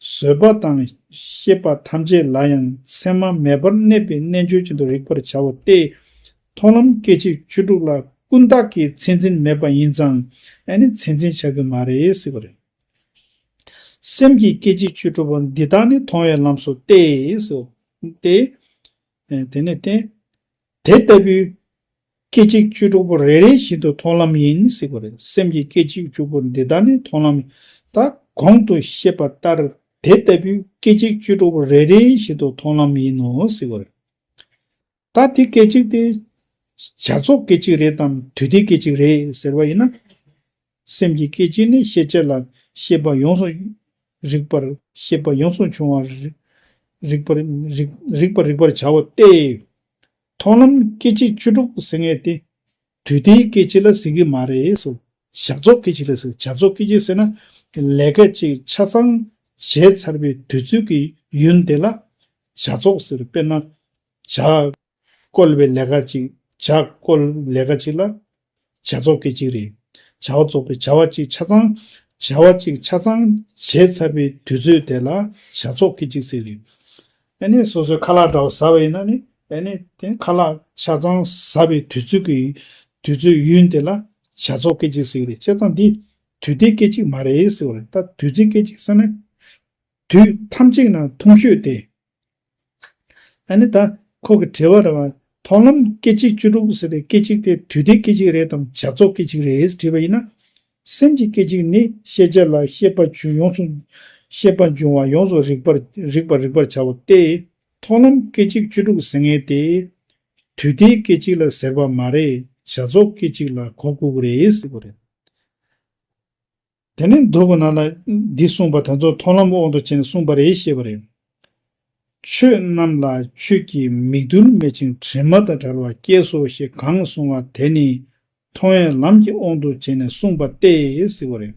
བཟོད་པ་དང་ཤེས་པ་ཐམས་ཅད་ལ་ཡང་མཚན་མ་མེད་པར་གནས་པའི་རྣལ་འབྱོར་ཅན་དུ་རིག་པར་བྱའོ་སྟེ། མཐོང་ལམ་སྐད་ཅིག་བཅུ་དྲུག་ལ་ཀུན་བརྟགས་ཀྱི་མཚན་འཛིན་མེད་པ་ཡིན་ཙང་ཨ་ནི་མཚན་འཛིན་བྱ་གི་མ་རེད་ཟེར་བ་རེད། སེམས་ཀྱི་སྐད་ཅིག་བཅུ་དྲུག་པོ་འདི་དག་ནི་མཐོང་བའི་ལམ་སོ་སྟེ་ཟེར། ཏེ། དེ་ནས་ཏེ། དེ་ལྟ་བུའི་སྐད་ཅིག་བཅུ་དྲུག་པོ་རེ་རེ་བཞིན་དུ་མཐོང་ལམ་ཡིན་ཟེར་བ་རེད། སེམས་ཀྱི་སྐད་ཅིག་བཅུ་དྲུག་པོ་འདི་དག་ནི་མཐོང་ལམ་ཡིན། ད་གོང་དུ་བཤད་པ་ལྟར་དེ་ལྟ་བུའི་སྐད་ཅིག་བཅུ་དྲུག་པོ་རེ་རེ་བཞིན་དུ་མཐོང་ལམ་ཡིན་ནོ་ཟེར་བ་རེད། ད་དེ་སྐད་ཅིག་དེ་བྱ་རྫོགས་སྐད་ཅིག་རེད་དམ་དུས་མཐའི་སྐད་ཅིག་རེད་ཟེར་བ་ཡིན་ན། སེམས་ཀྱི་སྐད་ཅིག་ནི་ཤེས་བྱ་ལ་ཤེས་པ་ཡོངས་སུ་རིག་པར་ཤེས་པ་ཡོངས་སུ་འབྱུང་བ་རིག་པར་རིག་རིག་པར་རིག་པར་བྱའོ་སྟེ། མཐོང་ལམ་སྐད་ཅིག་བཅུ་དྲུག་ཟེར་མཁན་དེ་དུས་མཐའི་སྐད་ཅིག་ལ་ཟེར་གྱི་མ་རེད་ཟེར། བྱ་རྫོགས་སྐད་ཅིག་ལ་ཟེར། བྱ་རྫོགས་སྐད་ཅིག་ཟེར་ན་ལས་ཀ་ཅིག་ཆ་ཚང་བྱས་ཚར་བའི་དུས་ཚོད་ཀྱི་ཡུན་དེ་ལ་བྱ་རྫོགས་ཟེར། དཔེར་ན་བྱ། བཀོལ་བའི་ལས་ཀ་ཅིག་བྱ་བཀོལ་ལས་ཀ་ཅིག་ལ་བྱ་རྫོགས་སྐད་ཅིག་རེད། བྱ་བ་རྫོགས་པའི་བྱ་བ་ཅིག་ཆ་ཚང་། བྱ་བ་ཅིག་ཆ་ཚང་བྱས་ཚར་བའི་དུས་ཚོད་དེ་ལ་བྱ་རྫོགས་སྐད་ཅིག་ཟེར་རེད། ཨ་ནི་སོ་སོའི་ཁ་ལག་འདྲ་བོ་ཟ་བ་ཡིན་ན་ནི་ཨ་ནི་དེ་ཁ་ལག་ཆ་ཚང་ཟ་བའི་དུས་ཚོད་ཀྱི་དུས་ཚོད་ཡུན་དེ་ལ་བྱ་རྫོགས་སྐད་ཅིག་ཟེར་རེད། བྱས་ཙང་འདི་དུས་མཐའི་སྐད་ཅིག་མ་རེད་ཟེར་བ་རེད། ད་དུས་ཚོད་སྐད་ཅིག་ཟེར་ན་དུས་ཐམས་ཅད་ན་ཐུང་ཤོས་དེ། ཨ་ནི་ད་ཁོ་གི་དྲི་བ་རེད་བ། མཐོང་ལམ་སྐད་ཅིག་བཅུ་དྲུག་ཟེར་བའི་སྐད་ཅིག་དེ་དུས་མཐའི་སྐད་ཅིག་རེད་དམ་བྱ་རྫོགས་སྐད་ཅིག་རེད་དྲིས་པ་ཡིན་ན། སེམས་ཀྱི་སྐད་ཅིག་ནི་ཤེས་བྱ་ལ་ཤེས་པ་བྱུང་ཡོངས་སུ་ ཤེས་པ་འབྱུང་བ་ཡོངས་སུ་རིག་པར་རིག་པར་རིག་པར་བྱའོ་སྟེ། མཐོང་ལམ་སྐད་ཅིག་བཅུ་དྲུག་ཟེར་མཁན་དེ། དུས་མཐའི་སྐད་ཅིག་ལ་ཟེར་བ་མ་རེད། བྱ་རྫོགས་སྐད་ཅིག་ལ་གོ་དགོས་ཀྱི་རེད་ཟེར་གྱི་རེད། དེ་ནས་མདོ་གི་ནང་ལ་འདི་གསུངས་པ་དེ་ཚོ་མཐོང་ལམ་དབང་དུ་བྱས་ནས་གསུངས་པ་རེད་ཞེས་པ་རེད། ཆོས་རྣམས་ལ་ཆོས་ཀྱི་མིག་རྡུལ་མེད་ཅིང་དྲི་མ་དང་བྲལ་བ་སྐྱེས་སོ་ཞེས་གང་གསུངས་པ་དེ་ནི་མཐོང་བའི་ལམ་གྱི་དབང་དུ་བྱས་ནས་གསུངས་པ་སྟེ་ཟེར་བ་རེད།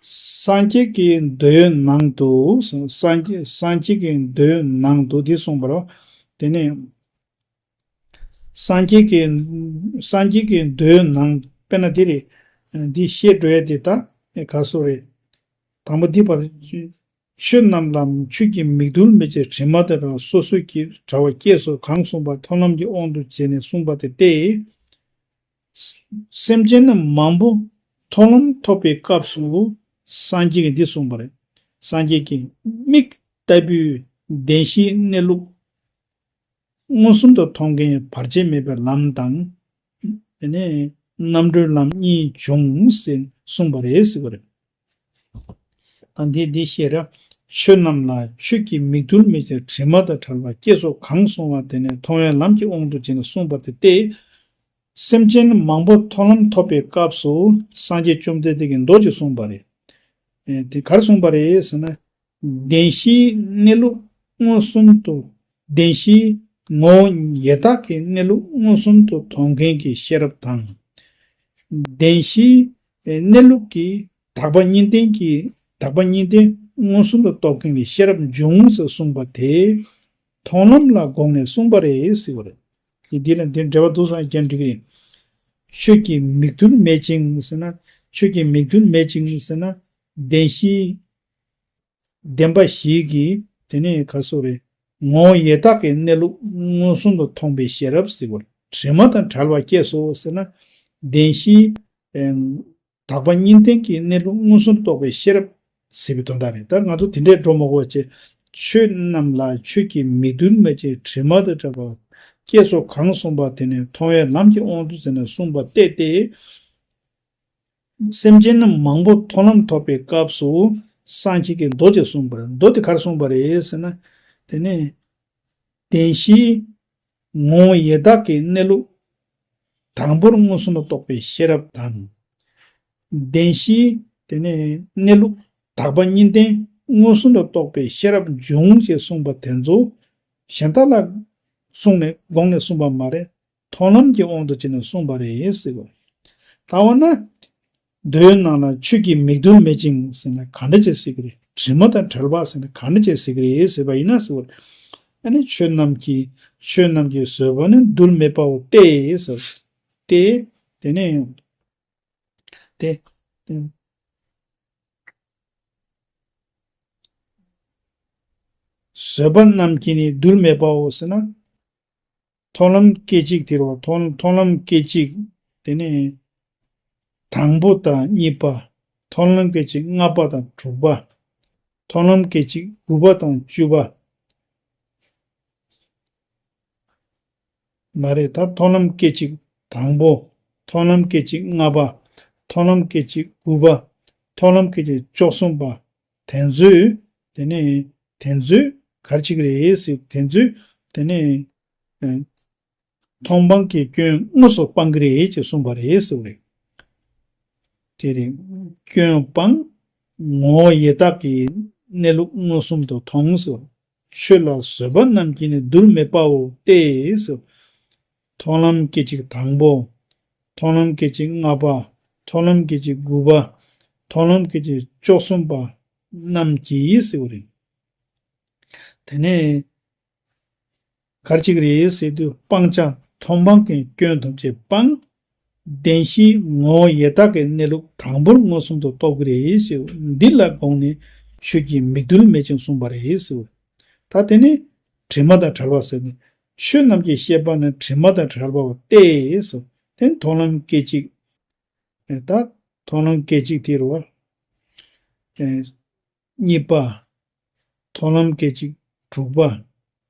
སངས་རྒྱས་ཀྱི་མདོའི་ནང་དུ། སངས་རྒྱས་སངས་རྒྱས་ཀྱི་མདོའི་ནང་དུ་འདི་གསུངས་པ་རེད། དེ་ནས། སངས་རྒྱས་ཀྱི་སངས་རྒྱས་ཀྱི་མདོའི་ནང་དཔེར་ན་འདི་རེད། འདི་བཤད་འགྲོ་ཡ་དེ་ད་ག་སོ་རེད། དང་པོ་འདི་བར། ཆོས་རྣམས་ལ་ཆོས་ཀྱི་མིག་རྡུལ་མེད་ཅིང་དྲི་མ་དང་བྲལ་བ་སོ་སོ་སྐྱེ་བྲལ་བ་སྐྱེས་སོ་གང་གསུངས་པ་མཐོང་ལམ་གྱི་དབང་དུ་བྱས་ནས་གསུངས་པ་དེ་སྟེ། སེམས་ཅན་མང་པོ་མཐོང་ལམ་ཐོབ་པའི་སྐབས་སུ་སངས་རྒྱས་ཀྱིས་འདི་གསུངས་པ་རེད། སངས་རྒྱས་ཀྱིས་མིག་ལྟ་བུའི་བདེན་བཞིའི་གནས་ལུགས་མངོན་སུམ་དུ་མཐོང་མཁན་བར་ཆད་མེད་པའི་ལམ་དང་། དེ་ནས་རྣམ་གྲོལ་ལམ་གཉིས་འབྱུང་ཟེར་གསུངས་པ་རེད་ཟེར་བ་རེད། ད་འདི་འདི་བཤད་ར། ཆོས་རྣམས་ལ་ཆོས་ཀྱི་མིག་རྡུལ་མེད་ཅིང་དྲི་མ་དང་བྲལ་བ་སྐྱེས་སོ་གང་གསུངས་པ་དེ་ནི་མཐོང་བའི་ལམ་གྱི་དབང་དུ་བྱས་ནས་གསུངས་པ་དེ་སྟེ། སེམས་ཅན་མང་པོ་མཐོང་ལམ་ཐོབ་པའི་སྐབས་སུ་སངས་རྒྱས་བཅོམ་ལྡན་འདས་ཀྱིས་མདོ་ཅིག་གསུངས་པ་རེད། ཨེ་དེ་ག་རེ་གསུངས་པ་རེད་ཟེར་ན། བདེན་བཞིའི་གནས་ལུགས་མངོན་སུམ་དུ། བདེན་བཞིའི་ངོ་བོ་ཡི་དྭགས་ཀྱི་གནས་ལུགས་མངོན་སུམ་དུ་མཐོང་མཁན་གྱི་ཤེས་རབ་དང་། བདེན་བཞིའི་གནས་ལུགས་ཀྱི་དག་པ་གཉིས་ལྡན་གྱི་དག་པ་གཉིས་ལྡན་མངོན་སུམ་དུ་རྟོགས་མཁན་གྱི་ཤེས་རབ་འབྱུང་ཟེར་གསུངས་པ་དེ། མཐོང་ལམ་ལ་དགོངས་ནས་གསུངས་པ་རེད་ཟེར་བ་རེད། འདི་ལ་འདི་འགྲེལ་པ་འདུག་སེ་རྒྱག་འགྲིག་གི་རེད། ཆོས་ཀྱི་མིག་རྡུལ་མེད་ཅིང་ཟེར་ན། ཆོས་ཀྱི་མིག་རྡུལ་མེད་ཅིང་ཟེར་ན། བདེན་བཞིའི་བདེན་པ་བཞི་གི་དེ་ནས་ག་སོ་རེད། ངོ་བོ་ཡི་དྭགས་ཀྱི་གནས་ལུགས་མངོན་སུམ་དུ་མཐོང་བའི་ཤེས་རབ་ཟེར་བ། དྲི་མ་དང་བྲལ་བ་སྐྱེས་སོ་ཟེར་ན། བདེན་བཞིའི་དག་པ་གཉིས་ལྡན་གྱི་གནས་ལུགས་མངོན་སུམ་རྟོགས་པའི་ཤེས་རབ་ཟེར་བའི་དོན་དག་རེད། ད་ང་ཚོ་དེ་འདྲའི་འགྲོ་མ་དགོས་པ་བྱས། ཆོས་རྣམས་ལ་ཆོས་ཀྱི་མིག་རྡུལ་མེད་ཅིང་དྲི་མ་དང་བྲལ་བ་སྐྱེས་སོ་གང་གསུངས་པ་དེ་ནི་མཐོང་བའི་ལམ་གྱི་དབང་དུ་བྱས་ནས་གསུངས་པ་སྟེ་སྟེ། སེམས་ཅན་མང་པོ་མཐོང་ལམ་ཐོབ་པའི་སྐབས་སུ་སངས་རྒྱས་ཀྱིས་མདོ་ཅིག་གསུངས་པ་རེད། མདོ་དེ་ག་རེ་གསུངས་པ་རེད་ཟེར་ན། དེ་ནས་བདེན་བཞིའི་ངོ་བོ་ཡི་དྭགས་ཀྱི་གནས་ལུགས་དང་པོར་མངོན་སུམ་དུ་རྟོགས་པའི་ཤེས་རབ་དང་། བདེན་བཞིའི་དེ་ནས་གནས་ལུགས་དག་པ་གཉིས་ལྡན་མངོན་སུམ་དུ་རྟོགས་པའི་ཤེས་རབ་འབྱུང་ཞེས་གསུངས་པ་དེ་ཚོ་གཞན་དག་ལ་གསུངས་ནས་དགོངས་ནས་གསུངས་པ་མ་རེད། མཐོང་ལམ་གྱི་དབང་དུ་བྱས་ནས་གསུངས་པ་རེད་ཟེར་བ། ད་འོ་ན། མདོའི་ནང་ལ་ཆོས་ཀྱི་མིག་རྡུལ་མེད་ཅིང་ཟེར་ན་ག་འདྲ་ཅིག་ཟེར་གི་རེད། དྲི་མ་དང་བྲལ་བ་ཟེར་ན་ག་འདྲ་ཅིག་ཟེར་གི་རེད་ཟེར་བ་ཡིན་ན་ཟེར་བ། ཨ་ནི་ཆོས་རྣམས་ཀྱི་ཆོས་རྣམས་ཀྱི་བཟོད་པ་ནི་རྡུལ་མེད་པའོ་སྟེ་ཟེར། སྟེ། དེ་ནས། དེ། དེ། བཟོད་པ་རྣམས་ཀྱི་ནི་རྡུལ་མེད་པའོ་ཟེར་ན། མཐོང་ལམ་སྐད་ཅིག་དེ་རུ་མཐོང་མཐོང་ལམ་སྐད་ཅིག་དེ་ནས་དང་པོ་དང་གཉིས་པ། མཐོང་ལམ་སྐད་ཅིག་ལྔ་པ་དང་དྲུག་པ། མཐོང་ལམ་སྐད་ཅིག་དགུ་པ་དང་བཅུ་པ། མ་རེད་ད་མཐོང་ལམ་སྐད་ཅིག་དང་པོ། མཐོང་ལམ་སྐད་ཅིག་ལྔ་པ། མཐོང་ལམ་སྐད་ཅིག་དགུ་པ། མཐོང་ལམ་སྐད་ཅིག་བཅུ་གསུམ་པ། དེ་ཚོས། དེ་ནས། དེ་ཚོས་ག་རེ་བྱེད་ཀྱི་རེད་ཟེར་དེ་ཚོས། དེ་ནས། ཨ། མཐོང་སྤང་གི་སྐྱོན་དངོས་སུ་སྤང་གི་རེད་ཅེས་གསུངས་པ་རེད་ཟེར་བ་རེད། དེ་རེད། སྐྱོན་སྤང་། ངོ་བོ་ཡི་དྭགས་ཀྱི་གནས་ལུགས་མངོན་སུམ་དུ་མཐོང་ཟེར་བ། ཆོས་ལ་བཟོད་པ་རྣམས་ཀྱི་ནི་རྡུལ་མེད་པའོ་སྟེ་ཟེར། མཐོང་ལམ་སྐད་ཅིག་དང་པོ། མཐོང་ལམ་སྐད་ཅིག་ལྔ་པ། མཐོང་ལམ་སྐད་ཅིག་དགུ་པ། མཐོང་ལམ་སྐད་ཅིག་བཅུ་གསུམ་པ་རྣམས་ཀྱིས་ཟེར་བ་རེད། དེ་ནས་ག་རེ་བྱེད་ཀྱི་རེད་ཟེར་དུས་སྤང་བྱ་མཐོང་སྤང་གི་སྐྱོན་ཐམས་ཅད་སྤང་། བདེན་བཞིའི་ངོ་བོ་ཡི་དྭགས་ཀྱི་གནས་ལུགས་དང་པོར་མངོན་སུམ་དུ་རྟོགས་ཀྱི་རེད་ཞེས་འདི་ལ་དགོངས་ནས་ཆོས་ཀྱི་མིག་རྡུལ་མེད་ཅིང་གསུངས་པ་རེད་ཟེར། ད་དེ་ནི་དྲི་མ་དང་བྲལ་བ་ཟེར་ནས་ཆོས་རྣམས་ཀྱི་ཤེས་པ་ནི་དྲི་མ་དང་བྲལ་བའོ་སྟེ་ཟེར། དེ་ནི་མཐོང་ལམ་སྐད་ཅིག་ཨེ་ད་མཐོང་ལམ་སྐད་ཅིག་དེ་རུ་བ། ཨེ་གཉིས་པ། མཐོང་ལམ་སྐད་ཅིག་དྲུག་པ།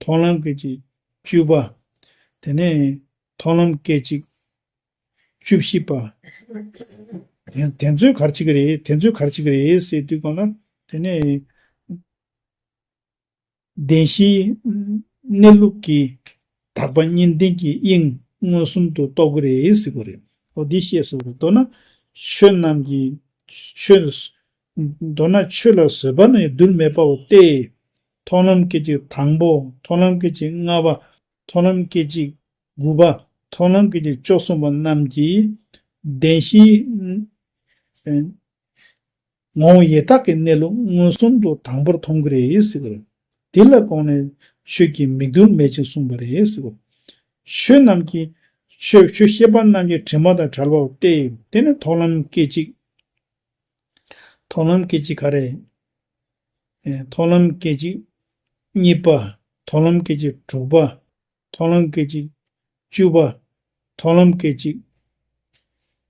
མཐོང་ལམ་སྐད་ཅིག་བཅུ་པ། དེ་ནས་མཐོང་ལམ་སྐད་ཅིག་བཅུ་བཞི་པ། དེ་དེ་ཚོས་ག་རེ་བྱེད་ཀྱི་རེད། དེ་ཚོས་ག་རེ་བྱེད་ཀྱི་རེད་ཟེར་དུས་གང་ལ། དེ་ནས་ བདེན་བཞིའི་གནས་ལུགས་ཀྱི་དག་པ་གཉིས་ལྡན་གྱི་དབྱིངས་མངོན་སུམ་དུ་རྟོགས་ཀྱི་རེད་ཟེར་གྱི་རེད། འོ་འདི་བཤད་ཟེར་བ་རེད། མདོར་ན་ཆོས་རྣམས་ཀྱི་ཆོས། མདོར་ན་ཆོས་ལ་བཟོད་པ་ནི་རྡུལ་མེད་པའོ་སྟེ། མཐོང་ལམ་སྐད་ཅིག་དང་པོ། མཐོང་ལམ་སྐད་ཅིག་ལྔ་པ། མཐོང་ལམ་སྐད་ཅིག་དགུ་པ། མཐོང་ལམ་སྐད་ཅིག་བཅུ་གསུམ་པ་རྣམས་ཀྱིས་བདེན་བཞིའི་ངོ་བོ་ཡེ་དག་གི་གནས་ལུགས་མངོན་སུམ་དུ་དང་པོར་མཐོང་གི་རེད་ཟེར་གྱི་རེད། དེ་ལ་དགོངས་ནས་ཆོས་ཀྱི་མིག་རྡུལ་མེད་ཅིང་གསུངས་པ་རེད་ཟེར་གྱི་རེད། ཆོས་རྣམས་ཀྱི་ཆོས་ཆོས་ཤེས་པ་རྣམས་ཀྱི་དྲི་མ་དང་བྲལ་བའོ་སྟེ། དེ་ནི་མཐོང་ལམ་སྐད་ཅིག་མཐོང་ལམ་སྐད་ཅིག་ག་རེ། ཨེ། མཐོང་ལམ་སྐད་ཅིག་གཉིས་པ། མཐོང་ལམ་སྐད་ཅིག་དྲུག་པ། མཐོང་ལམ་སྐད་ཅིག་བཅུ་པ། མཐོང་ལམ་སྐད་ཅིག་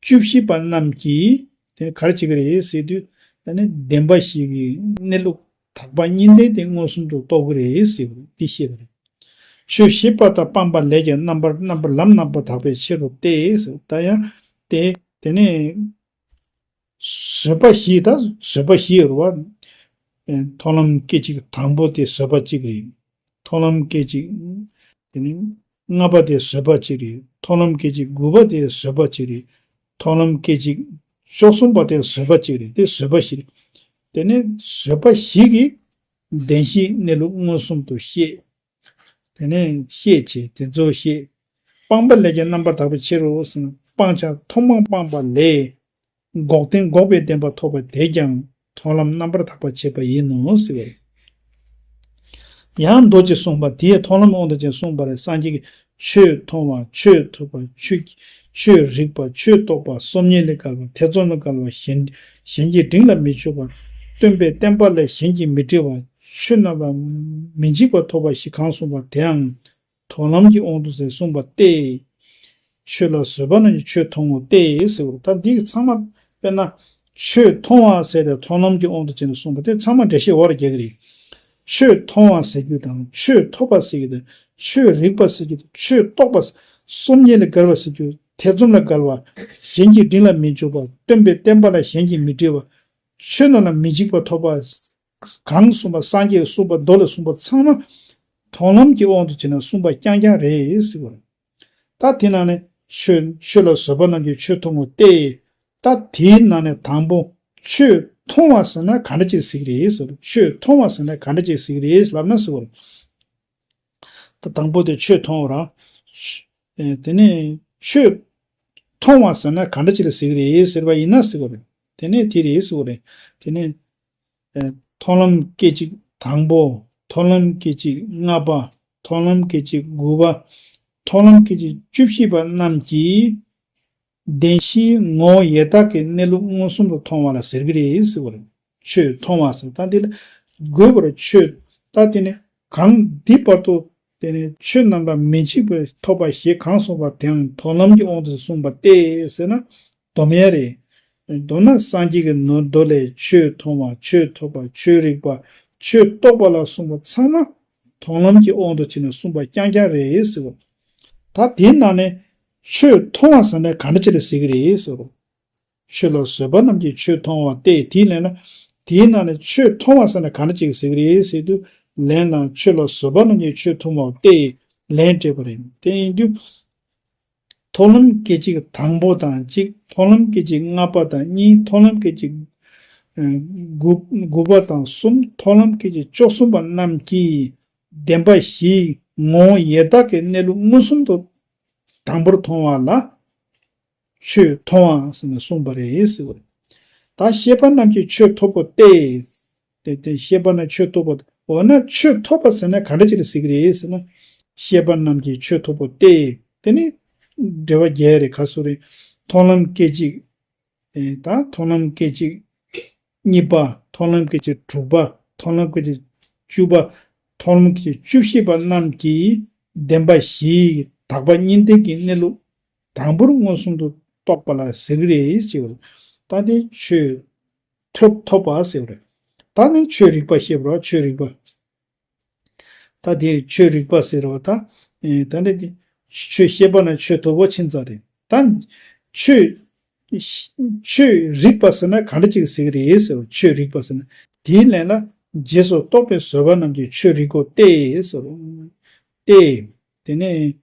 བཅུ་བཞི་པ་རྣམས་ཀྱིས་དེ་ནི་ག་རེ་བྱེད་ཀྱི་རེད་ཟེར་དུས། ད་ནི་བདེན་པ་བཞི་གི་གནས་ལུགས་དག་པ་གཉིས་ལྡན་དེ་མངོན་སུམ་དུ་རྟོགས་ཀྱི་རེད་ཟེར་བ་འདི་བཤད་པ་རེད། ཆོས་ཤེས་པ་དང་སྤངས་པ་ལས་ཀྱང་རྣམ་པར་རྣམ་པར་ལམ་རྣམ་པར་དག་པའི་ཕྱིར་རོ་སྟེ་ཟེར། ད་ཡང་དེ་དེ་ནི། བཟོད་པ་བཞི། ད་བཟོད་པ་བཞི་ཡོད་རེད་བ། ཨེ། མཐོང་ལམ་སྐད་ཅིག་དང་པོ་དེ་བཟོད་པ་གཅིག་རེད། མཐོང་ལམ་སྐད་ཅིག་དེ་ནི་ལྔ་པ་དེ་བཟོད་པ་གཅིག་རེད། མཐོང་ལམ་སྐད་ཅིག་དགུ་པ་དེ་བཟོད་པ་གཅིག་རེད། མཐོང་ལམ་སྐད་ཅིག་བཅུ་གསུམ་པ་དེ་བཟོད་པ་གཅིག་རེད། དེ་བཟོད་པ་བཞི་རེད། དེ་ནི་བཟོད་པ་བཞི་གིས་བདེན་བཞིའི་གནས་ལུགས་མངོན་སུམ་དུ་ཤེས། དེ་ནས་ཤེས་བྱེད་དེ་ཚོ་ཤེས། སྤངས་པ་ལས་ཀྱང་རྣམ་པར་དག་པའི་ཕྱིར་རོ་ཟེར་ན། སྤང་བྱ་ཐོག་མར་སྤངས་པ་ལས་འགོག་བདེན་འགོག་པའི་བདེན་པ་ཐོབ་པ་དེས་ཀྱང་མཐོང་ལམ་རྣམ་པར་དག་པར་བྱེད་པ་ཡིན་ནོ་ཟེར་བས། ཡང་མདོ་ཅེས་གསུངས་པ་དེས་མཐོང་ལམ་དབང་དུ་བྱས་གསུངས་པ་རེད། སངས་རྒྱས་ཀྱིས་ཆོས་མཐོང་བ། ཆོས་ཐོས་པ། ཆོས་ཆོས་རིག་པ། ཆོས་རྟོགས་པ། སོམ་ཉི་ལས་བརྒལ་བ། ཐེ་ཚོམ་ལས་བརྒལ་བ། གཞན་གཞན་གྱི་དྲིང་ལ་མི་འཇུག་པ། སྟོན་པའི་བསྟན་པ་ལས་གཞན་གྱིས་མི་བྲི་བ། ཆོས་རྣམས་ལ་མི་འཇིགས་པ་ཐོབ་པ་ཞིག་གང་གསུངས་པ་དེའང་མཐོང་ལམ་གྱི་དབང་དུ་ཟེར་གསུངས་པ་སྟེ། ཆོས་ལ་བཟོད་པ་རྣམས་ཀྱིས་ཆོས་མཐོང་ངོ་སྟེ་ཟེར་བ། ད་འདི་ཚང་མ་དཔེར་ན་ཆོས་མཐོང་བ་ཟེར་ཏེ་མཐོང་ལམ་གྱི་དབང་དུ་བྱས་ནས་གསུངས་པ་དེ་ཚང་མ་འགྲེལ་བཤད་འོག་ལ་རྒྱག་གི་རེད། ཆོས་མཐོང་བ་ཟེར་རྒྱུ་དང་། ཆོས་ཐོབ་པ་ཟེར་རྒྱུ་དང་། ཆོས་རིག་པ་ཟེར་རྒྱུ་དང་། ཆོས་རྟོགས་པ། སོམ་ཉི་ལས་བརྒལ་བ་ཟེར་རྒྱུ། ཐེ་ཚོམ་ལས་བརྒལ་བ། གཞན་གྱི་དྲིང་ལ་མི་འཇུག་པ། སྟོན་པའི་བསྟན་པ་ལ་གཞན་གྱིས་མི་བྲི་བ། ཆོས་རྣམས་ལ་མི་འཇིགས་པ་ཐོབ་པ། གང་གསུངས་པ། སངས་རྒྱས་ཀྱིས་གསུངས་པ། མདོ་ལས་གསུངས་པ་ཚང་མ་མཐོང་ལམ་གྱི་དབང་དུ་བྱས་ནས་གསུངས་པ་རྐྱང་རྐྱང་རེད་ཟེར་བ་རེད། ད་དེ་ནང་ནས་ཆོས་ཆོས་ལ་བཟོད་པ་རྣམས་ཀྱིས་ཆོས་མཐོང་ངོ་སྟེ། ད་དེའི་ནང་ནས་དང་པོ་ཆོས་མཐོང་བ་ཟེར་ན་ག་འདྲ་ཅིག་ཟེར་གྱི་རེད་ཟེར། ཆོས་མཐོང་བ་ཟེར་ན་ག་འདྲ་ཅིག་ཟེར་གྱི་རེད་ལབ་ན་ཟེར་བ་རེད། ད་དང་པོ་དེ་ཆོས་མཐོང་བ་རང་། ཨེ། དེ་ནས་ཆོས་མཐོང་བ་ཟེར་ན་ག་འདྲ་ཅིག་ལ་ཟེར་གྱི་རེད་ཟེར་བ་ཡིན་ན་ཟེར་བ་རེད། དེ་ནས་དེ་རེད་ཟེར་བ་རེད། དེ་ནས། ཨེ། མཐོང་ལམ་སྐད་ཅིག་དང་པོ། མཐོང་ལམ་སྐད་ཅིག་ལྔ་པ། མཐོང་ལམ་སྐད་ཅིག་དགུ་པ། མཐོང་ལམ་སྐད་ཅིག་བཅུ་བཞི་པ་རྣམས་ཀྱིས་བདེན་བཞིའི་ངོ་བོ་ཡེ་དག་གི་གནས་ལུགས་མངོན་སུམ་དུ་མཐོང་བ་ལ་ཟེར་གྱི་རེད་ཟེར་བ་རེད། ཆོས་མཐོང་བ་ཟེར། ད་འདི་ལ་དགོས་པར་ཆོས། ད་དེ་ནི་གང་འདི་བར་དུ་དེ་ནི་ཆོས་རྣམས་ལ་མི་འཇིགས་པ་ཐོབ་པ་ཞེས་གང་གསུངས་པ་དེའང་མཐོང་ལམ་གྱི་དབང་དུ་གསུངས་པ་སྟེ་ཟེར་ན། སྡོམ་ཡ་རེད། མདོར་ན་སངས་རྒྱས་ཀྱིས་ནོར་མདོ་ལས་ཆོས་མཐོང་བ། ཆོས་ཐོབ་པ། ཆོས་རིག་པ། ཆོས་རྟོགས་པ་ལ་གསུངས་པ་ཚང་མ་མཐོང་ལམ་གྱི་དབང་དུ་བྱས་ནས་གསུངས་པ་རྐྱང་རྐྱང་རེད་ཟེར་བ། ད་དེའི་ནང་ནས་ཆོས་མཐོང་བ་ཟེར་ན་ག་འདྲ་ཅིག་ལ་ཟེར་གྱི་རེད་ཟེར་བ། ཆོས་ལ་བཟོད་པ་རྣམས་ཀྱིས་ཆོས་མཐོང་བ་སྟེ། དེའི་ལན་ལ། དེའི་ནང་ནས་ཆོས་མཐོང་བ་ཟེར་ན་ག་འདྲ་ཅིག་ཟེར་གྱི་རེད་ཟེར་དུས། ལན་ལ་ཆོས་ལ་བཟོད་པ་རྣམས་ཀྱིས་ཆོས་མཐོང་བ་སྟེ། ལན་སྤྲད་པ་རེད། དེ་ཡིན་དུས། མཐོང་ལམ་སྐད་ཅིག་དང་པོ་དང་གཅིག། མཐོང་ལམ་སྐད་ཅིག་ལྔ་པ་དང་གཉིས། མཐོང་ལམ་སྐད་ཅིག་ཨ་དགུ་དགུ་པ་དང་གསུམ། མཐོང་ལམ་སྐད་ཅིག་བཅུ་གསུམ་པ་རྣམས་ཀྱིས་བདེན་པ་བཞིའི་ངོ་བོ་ཡེ་དག་གི་གནས་ལུགས་མངོན་སུམ་དུ་དང་པོར་མཐོང་བ་ལ་ཆོས་མཐོང་བ་ཟེར་ནས་གསུངས་པ་རེད་ཟེར་བ་རེད། ད་ཤེས་པ་རྣམས་ཀྱིས་ཆོས་ཐོབ་པོ་སྟེ། དེ་དེ་ཤེས་པ་རྣམས་ཆོས་ཐོབ་པོ། འོ་ན་ཆོས་ཐོབ་པ་ཟེར་ན་ག་འདྲ་ཅིག་ལ་ཟེར་གྱི་རེད་ཟེར་ན། ཤེས་པ་རྣམས་ཀྱིས་ཆོས་ཐོབ་པོ་སྟེ། དེ་ནི་འགྲེལ་པ་རྒྱག་ཡ་རེད། ག་སོ་རེད། མཐོང་ལམ་སྐད་ཅིག་ཨེ། ད་མཐོང་ལམ་སྐད་ཅིག་གཉིས་པ། མཐོང་ལམ་སྐད་ཅིག་དྲུག་པ། མཐོང་ལམ་སྐད་ཅིག་བཅུ་པ། མཐོང་ལམ་སྐད་ཅིག་བཅུ་བཞི་པ་རྣམས་ཀྱིས་བདེན་པ་བཞིའི་དག་པ་གཉིས་ལྡན་གྱི་གནས་ལུགས་དང་པོར་མངོན་སུམ་དུ་རྟོགས་པ་ལ་ཟེར་གྱི་རེད་ཅེས། ད་དེ་ཆོས་ཐོབ་ཐོབ་པ་ཟེར་བ་རེད། ད་ནི་ཆོས་རིག་པ་ཤེས་པ་རེད། ཆོས་རིག་པ། ད་དེ་ཆོས་རིག་པ་ཟེར་བ་ད། ཨེ། ད་འདི་དེ་ཆོས་ཤེས་པ་ན་ཆོས་ཐོབ་པོ་ཕྱིན་ཙང་རེད། ད་ཆོས་ཆོས་རིག་པ་ཟེར་ན་ག་འདྲ་ཅིག་ཟེར་གྱི་རེད་ཟེར་བ། ཆོས་རིག་པ་ཟེར་ན། དེའི་ལན་ལ་ རྗེས་སུ་རྟོག་པའི་བཟོད་པ་རྣམས་ཀྱིས་ཆོས་རིག་གོ་སྟེ་ཟེར། སྟེ། དེ་ནས།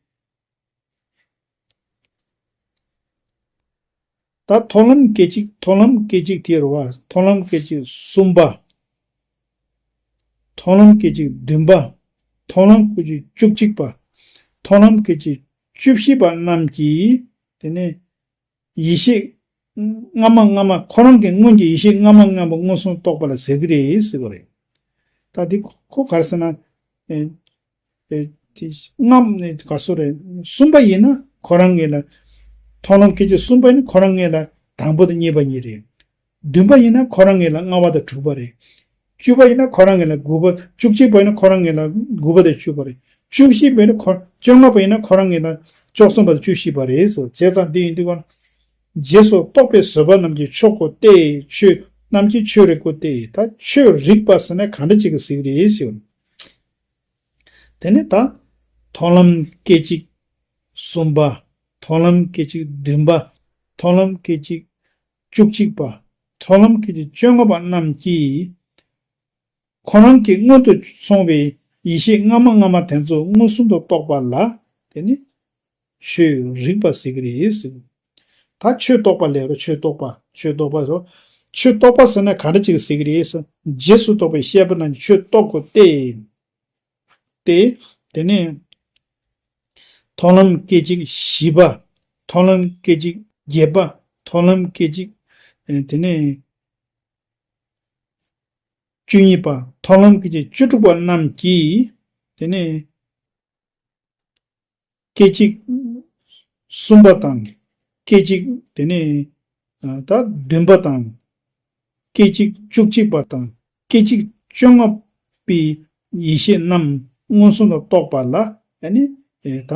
ད་མཐོང་ལམ་སྐད་ཅིག་མཐོང་ལམ་སྐད་ཅིག་དེ་རུ་བ། མཐོང་ལམ་སྐད་ཅིག་གསུམ་པ། མཐོང་ལམ་སྐད་ཅིག་བདུན་པ། མཐོང་ལམ་སྐད་ཅིག་བཅུ་གཅིག་པ། མཐོང་ལམ་སྐད་ཅིག་བཅུ་བཞི་པ་རྣམས་ཀྱིས། དེ་ནས་ཡེ་ཤེས་སྔ་མ་སྔ་མ་ཁོ་རང་གི་སྔོན་གྱི་ཡེ་ཤེས་སྔ་མ་སྔ་མ་མངོན་སུམ་རྟོགས་པ་ལ་ཟེར་གྱི་རེད་ཟེར་བ་རེད། ད་འདི་ཁོ་ག་རེ་ཟེར་ན། ཨེ། ཨེ། དེ་སྔ་མ་ནས་ག་སོ་རེད། གསུམ་པ་ཡིན་ན་ཁོ་རང་ངེས་ལ། མཐོང་ལམ་སྐད་ཅིག་གསུམ་པ་ཡིན་ན་ཁོ་རང་ངེས་ལ་དང་པོ་དང་གཉིས་པ་གཉིས་རེད། བདུན་པ་ཡིན་ན་ཁོ་རང་ངེས་ལ་ལྔ་པ་དང་དྲུག་པ་རེད། བཅུ་པ་ཡིན་ན་ཁོ་རང་ངེས་ལ་དགུ་པ། བཅུ་གཅིག་པ་ཡིན་ན་ཁོ་རང་ངེས་ལ་དགུ་པ་དང་བཅུ་པ་རེད། བཅུ་བཞི་པ་ཡིན་ན་ཁོ། བཅོ་ལྔ་པ་ཡིན་ན་ཁོ་རང་ངེས་ལ་བཅུ་གསུམ་པ་དང་བཅུ་བཞི་པ་རེད་ཟེར། བྱས་ཙང་འདི་ཡིན་དུས་ཀ། རྗེས་སུ་རྟོག་པའི་བཟོད་པ་རྣམས་ཀྱིས་ཆོག་གོ་སྟེ། ཆོས་རྣམས་ཀྱིས་ཆོས་རིག་གོ་སྟེ། ད་ཆོས་རིག་པ་ཟེར་ན་ག་འདྲ་ཅིག་གི་ཟིག་རེད་ཟེར། དེ་ནས་ད། མཐོང་ལམ་སྐད་ཅིག་གསུམ་པ། མཐོང་ལམ་སྐད་ཅིག་བདུན་པ། མཐོང་ལམ་སྐད་ཅིག་བཅུ་གཅིག་པ། མཐོང་ལམ་སྐད་ཅིག་བཅོ་ལྔ་པ་རྣམས་ཀྱིས། ཁོ་རང་གི་སྔོན་དུ་སོང་བའི་ཡེ་ཤེས་སྔ་མ་སྔ་མ་དེ་ཚོ་མངོན་སུམ་དུ་རྟོགས་པ་ལ། དེ་ནི་ཆོས་རིག་པ་ཟེར་གྱི་རེད་ཟེར། ད་ཆོས་རྟོགས་པ་ལས་རོ། ཆོས་རྟོགས་པ། ཆོས་རྟོགས་པ་རོ། ཆོས་རྟོགས་པ་ཟེར་ན་ག་འདྲ་ཅིག་ཟེར་གྱི་རེད་ཟེར། རྗེས་སུ་རྟོག་པའི་ཤེས་པ་རྣམས་ཀྱིས་ཆོས་རྟོགས་དགོས་ཏེ། ཏེ། དེ་ནས་མཐོང་ལམ་སྐད་ཅིག་བཞི་པ། མཐོང་ལམ་སྐད་ཅིག་བརྒྱད་པ། མཐོང་ལམ་སྐད་ཅིག་ཨེ། དེ་ནས་བཅུ་གཉིས་པ། མཐོང་ལམ་སྐད་ཅིག་བཅུ་དྲུག་པ་རྣམས་ཀྱིས། དེ་ནས་སྐད་ཅིག་གསུམ་པ་དང་། སྐད་ཅིག་དེ་ནས་ཨ། ད་བདུན་པ་དང་། སྐད་ཅིག་བཅུ་གཅིག་པ་དང་། སྐད་ཅིག་བཅོ་ལྔ་པའི་ཡེ་ཤེས་རྣམས་མངོན་སུམ་དུ་རྟོགས་པ་ལ་ཨ་ནི་ཨེ། ད་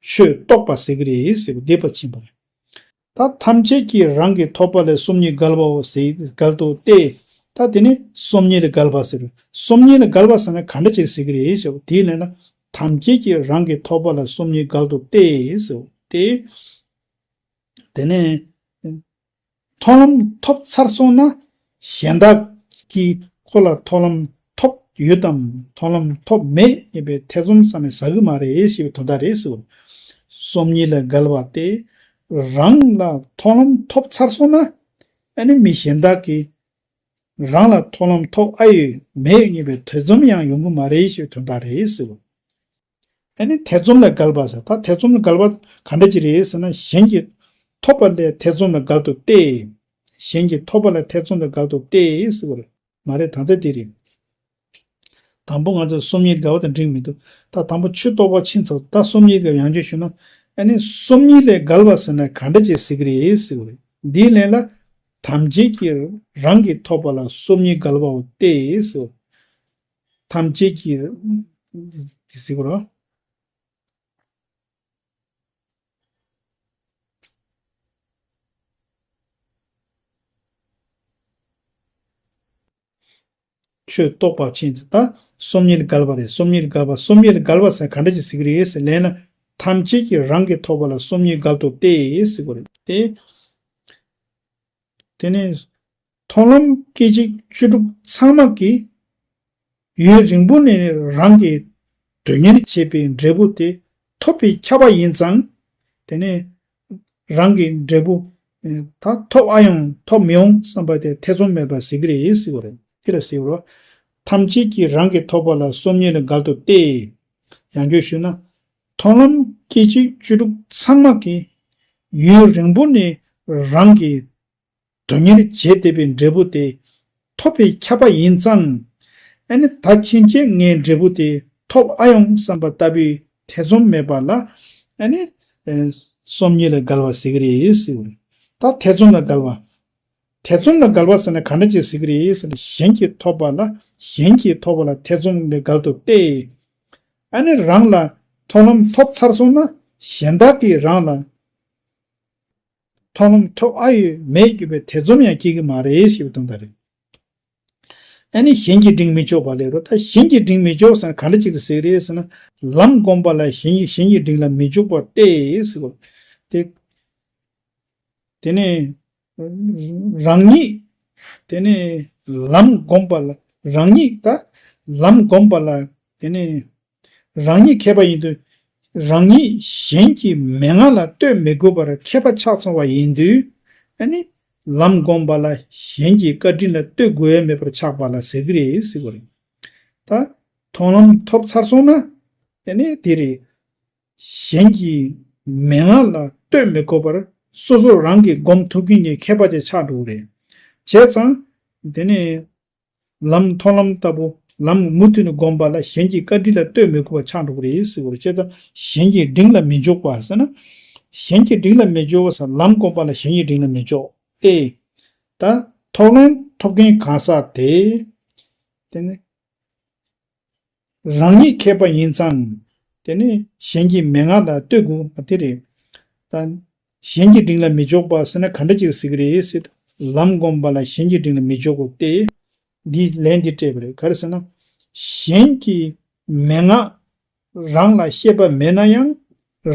ཆོས་རྟོགས་པ་ཟེར་གྱི་རེད་ཟེར་བ་འདི་པ་ཕྱིན་པ་རེད། ད་ཐམས་ཅད་ཀྱིས་རང་གིས་ཐོབ་པ་ལ་སོམ་ཉི་བརྒལ་བའོ་ཟེར། བརྒལ་ཏོ་སྟེ། ད་དེ་ནི་སོམ་ཉི་ལ་བརྒལ་བ་ཟེར། སོམ་ཉི་ལ་བརྒལ་བ་ཟེར་ན་ག་འདྲ་ཅིག་ཟེར་གྱི་རེད་ཞེས་པ་དེའི་ལན་ལ། ཐམས་ཅད་ཀྱིས་རང་གིས་ཐོབ་པ་ལ་སོམ་ཉི་བརྒལ་ཏོ་སྟེ་ཟེར་ཏེ། དེ་ནས་མཐོང་ལམ་ཐོབ་ཚར་སོང་ན་གཞན་དག་གིས་ཁོ་ལ་མཐོང་ལམ་ཐོབ་ཡོད་དམ་མཐོང་ལམ་ཐོབ་མེད་ངེས་པའི་ཐེ་ཚོམ་བསམ་ནས་ཟ་གི་མ་རེད་ཞེས་པའི་དོན་དག་རེད་ཟེར། སོམ་ཉི་ལ་བརྒལ་བ་སྟེ། རང་ལ་མཐོང་ལམ་ཐོབ་ཚར་སོང་ན་ཨ་ནི་མི་གཞན་དག་གིས་རང་ལ་མཐོང་ལམ་ཐོབ་ཨ་ཡོད་མེད་ངེས་པའི་ཐེ་ཚོམ་ཡང་ཡོང་གི་མ་རེད་ཞེས་པའི་དོན་དག་རེད་ཟེར། ཨ་ནི་ཐེ་ཚོམ་ལ་བརྒལ་བ་ཟེར། ད་ཐེ་ཚོམ་ལ་བརྒལ་བ་ག་འདྲ་ཅིག་རེད་ཟེར་ན། གཞན་གྱིས་ཐོབ་པ་ལས་ཐེ་ཚོམ་ལ་བརྒལ་ཏོ་སྟེ། གཞན་གྱིས་ཐོབ་པ་ལ་ཐེ་ཚོམ་ལ་བརྒལ་ཏོ་སྟེ་ཟེར་བ་རེད། མ་རེད། ད་ལྟ་དེ་རེད། དང་པོ་ང་ཚོ་སོམ་ཉི་བརྒལ་བ་དང་འགྲིག་མི་འདུག་ད་དང་པོ་ཆོས་རྟོགས་པ་ཕྱིན་ཚར། ད་སོམ་ཉི་བརྒལ་ཡང་བསྐྱར་ཞུ་ན། ཨ་ནི་སོམ་ཉི་ལས་བརྒལ་བ་ཟེར་ན་ག་འདྲ་ཅིག་ཟེར་གི་རེད་ཟེར་བ་རེད། འདིའི་ལན་ལ། ཐམས་ཅད་ཀྱིས་རང་གིས་ཐོབ་པ་ལ་སོམ་ཉི་བརྒལ་བའོ་སྟེ་ཟེར། ཐམས་ཅད་ཀྱིས་ཟེར་བ་རེད། ཆོས་རྟོགས་པ་ཕྱིན་ཚར། ད་སོམ་ཉི་ལ་བརྒལ་བ་རེད། སོམ་ཉི་ལ་བརྒལ་བ། སོམ་ཉི་ལ་བརྒལ་བ་ཟེར་ག་འདྲ་ཅིག་ཟེར་གི་རེད་ཟེར་ལན་ལ། ཐམས་ཅད་ཀྱིས་རང་གིས་ཐོབ་པ་ལ་སོམ་ཉི་བརྒལ་ཏོ་སྟེ་ཟེར་བ་རེད་དེ། དེ་ནས་མཐོང་ལམ་སྐད་ཅིག་བཅུ་དྲུག་ཚང་མ་གིས་ཡུན་རིང་པོ་ནས་རང་གི་དོན་གཉེར་བྱེད་པའི་འབྲས་བུ་དེ་ཐོབ་པའི་ཁྱབ་པ་ཡིན་ཙང་། དེ་ནས་རང་གི་འབྲས་བུ་ད་ཐོབ་ཨ་ཡོང་ཐོབ་མི་ཡོང་བསམ་པ་དེ་ཐེ་ཚོམ་མེད་པ་ཟེར་གི་རེད་ཟེར་བ་རེད། དེ་ལ་ཟེར་བ་རེད། ཐམས་ཅད་ཀྱིས་རང་གི་ཐོབ་པ་ལ་སོམ་ཉི་ལ་བརྒལ་ཏོ་སྟེ། ཡང་བསྐྱར་ཞུས་ན། མཐོང་ལམ་སྐད་ཅིག་བཅུ་དྲུག་ཚང་མ་གིས་ཡུན་རིང་པོ་ནས་རང་གི་དོན་གཉེར་བྱེད་བསྡད་པའི་འབྲས་བུ་དེ་ཐོབ་པའི་ཁྱབ་པ་ཡིན་ཙང་། ཨ་ནི་ད་ཕྱིན་ཆད་ངའི་འབྲས་བུ་དེ་ཐོབ་ཨ་ཡོང་བསམ་པ་ལྟ་བུའི་ཐེ་ཚོམ་མེད་པ་ལ། ཨ་ནི་ཨེ། སོམ་ཉི་ལ་བརྒལ་བ་ཟེར་གི་རེད་ཟེར་བ་རེད། ད་ཐེ་ཚོམ་ལ་བརྒལ་བ། ཐེ་ཚོམ་ལ་བརྒལ་བ་ཟེར་ན་ག་འདྲ་ཅིག་ཟེར་གི་རེད་ཟེར་ན། གཞན་གྱིས་ཐོབ་པ་ལ་གཞན་གྱིས་ཐོབ་པ་ལ་ཐེ་ཚོམ་ལ་བརྒལ་ཏོ་སྟེ། ཨ་ནི་རང་ལ་མཐོང་ལམ་ཐོབ་ཚར་སོང་ན་གཞན་དག་གིས་རང་ལ་མཐོང་ལམ་ཐོབ་ཨ་ཡོད་མེད་ངེས་པའི་ཐེ་ཚོམ་ཡང་སྐྱེ་གི་མ་རེད་ཞེས་པའི་དོན་དག་རེད། ཨ་ནི་གཞན་གྱིས་འབྲིང་མི་འཇོག་པ་ལས་རོ། ད་གཞན་གྱིས་འབྲིང་མི་འཇོག་ཟེར་ན་ག་འདྲ་ཅིག་ལ་ཟེར་གི་རེད་ཟེར་ན། ལམ་བསྒོམ་པ་ལ་གཞན་གྱིས་གཞན་གྱི་འབྲིང་ལ་མི་འཇོག་པ་སྟེ་ཟེར་བ་དེ། དེ་ནས་རང་ཉིད། དེ་ནས་ལམ་བསྒོམ་པ་ལ་ རང་ཉིད་ད་ལམ་བསྒོམ་པ་ལ་དེ་ནི་རང་ཉིད་མཁས་པ་ཡིན་དུས་རང་ཉིད་གཞན་གྱི་མན་ངག་ལ་ལྟོས་མི་དགོས་པར་མཁས་པ་ཆགས་སོང་བ་ཡིན་དུས་ཨ་ནི་ལམ་བསྒོམ་པ་ལ་གཞན་གྱི་བཀའ་དྲིན་ལ་ལྟོས་དགོས་ཡ་མེད་པར་ཆགས་པ་ལ་ཟེར་གི་རེད་ཟེར་བ་རེད། ད་མཐོང་ལམ་ཐོབ་ཚར་སོང་ན་ཨ་ནི་དེ་རེད། གཞན་གྱི་མན་ངག་ལ་ལྟོས་མི་དགོས་པར་སོ་སོ་རང་གིས་སྒོམ་ཐུབ་མཁན་གྱི་མཁས་པ་ཅིག་ཆགས་འགྲོ་གི་རེད། བྱས་ཙང་དེ་ནི་ལམ་མཐོང་ལམ་ལྟ་བུ་ལམ་མུ་མཐུད་ནས་སྒོམ་པ་ལ་གཞན་གྱི་བཀའ་དྲིན་ལ་ལྟོས་མི་དགོས་པ་ཆགས་འགྲོ་གི་རེད་ཟེར་བ་རེད། བྱས་ཙང་གཞན་གྱི་དྲིན་ལ་མི་འཇོག་པ་ཟེར་ན། གཞན་གྱི་དྲིན་ལ་མི་འཇོག་པ་ཟེར་ལམ་སྒོམ་པ་ལ་གཞན་གྱི་དྲིན་ལ་མི་འཇོག་སྟེ། ད་མཐོང་ལམ་ཐོབ་མཁན་གང་ཟག་དེ་དེ་ནི། རང་ཉིད་མཁས་པ་ཡིན་ཙང་། དེ་ནི་གཞན་གྱི་མན་ངག་ལ་ལྟོས་དགོས་པ་དེ་རེད། ད་གཞན་གྱི་དྲིན་ལ་མི་འཇོག་པ་ཟེར་ན་ག་འདྲ་ཅིག་ཟེར་གི་རེད་ཟེར་ན། ལམ་སྒོམ་པ་ལ་གཞན་གྱི་དྲིན་ལ་མི་འཇོག་གོ་སྟེ། འདིའི་ལན་འདི་སྤྲད་པ་རེད། ག་རེ་ཟེར་ན། གཞན་གྱི་མན་ངག་རང་ལ་ཤེས་པ་མེད་ན་ཡང་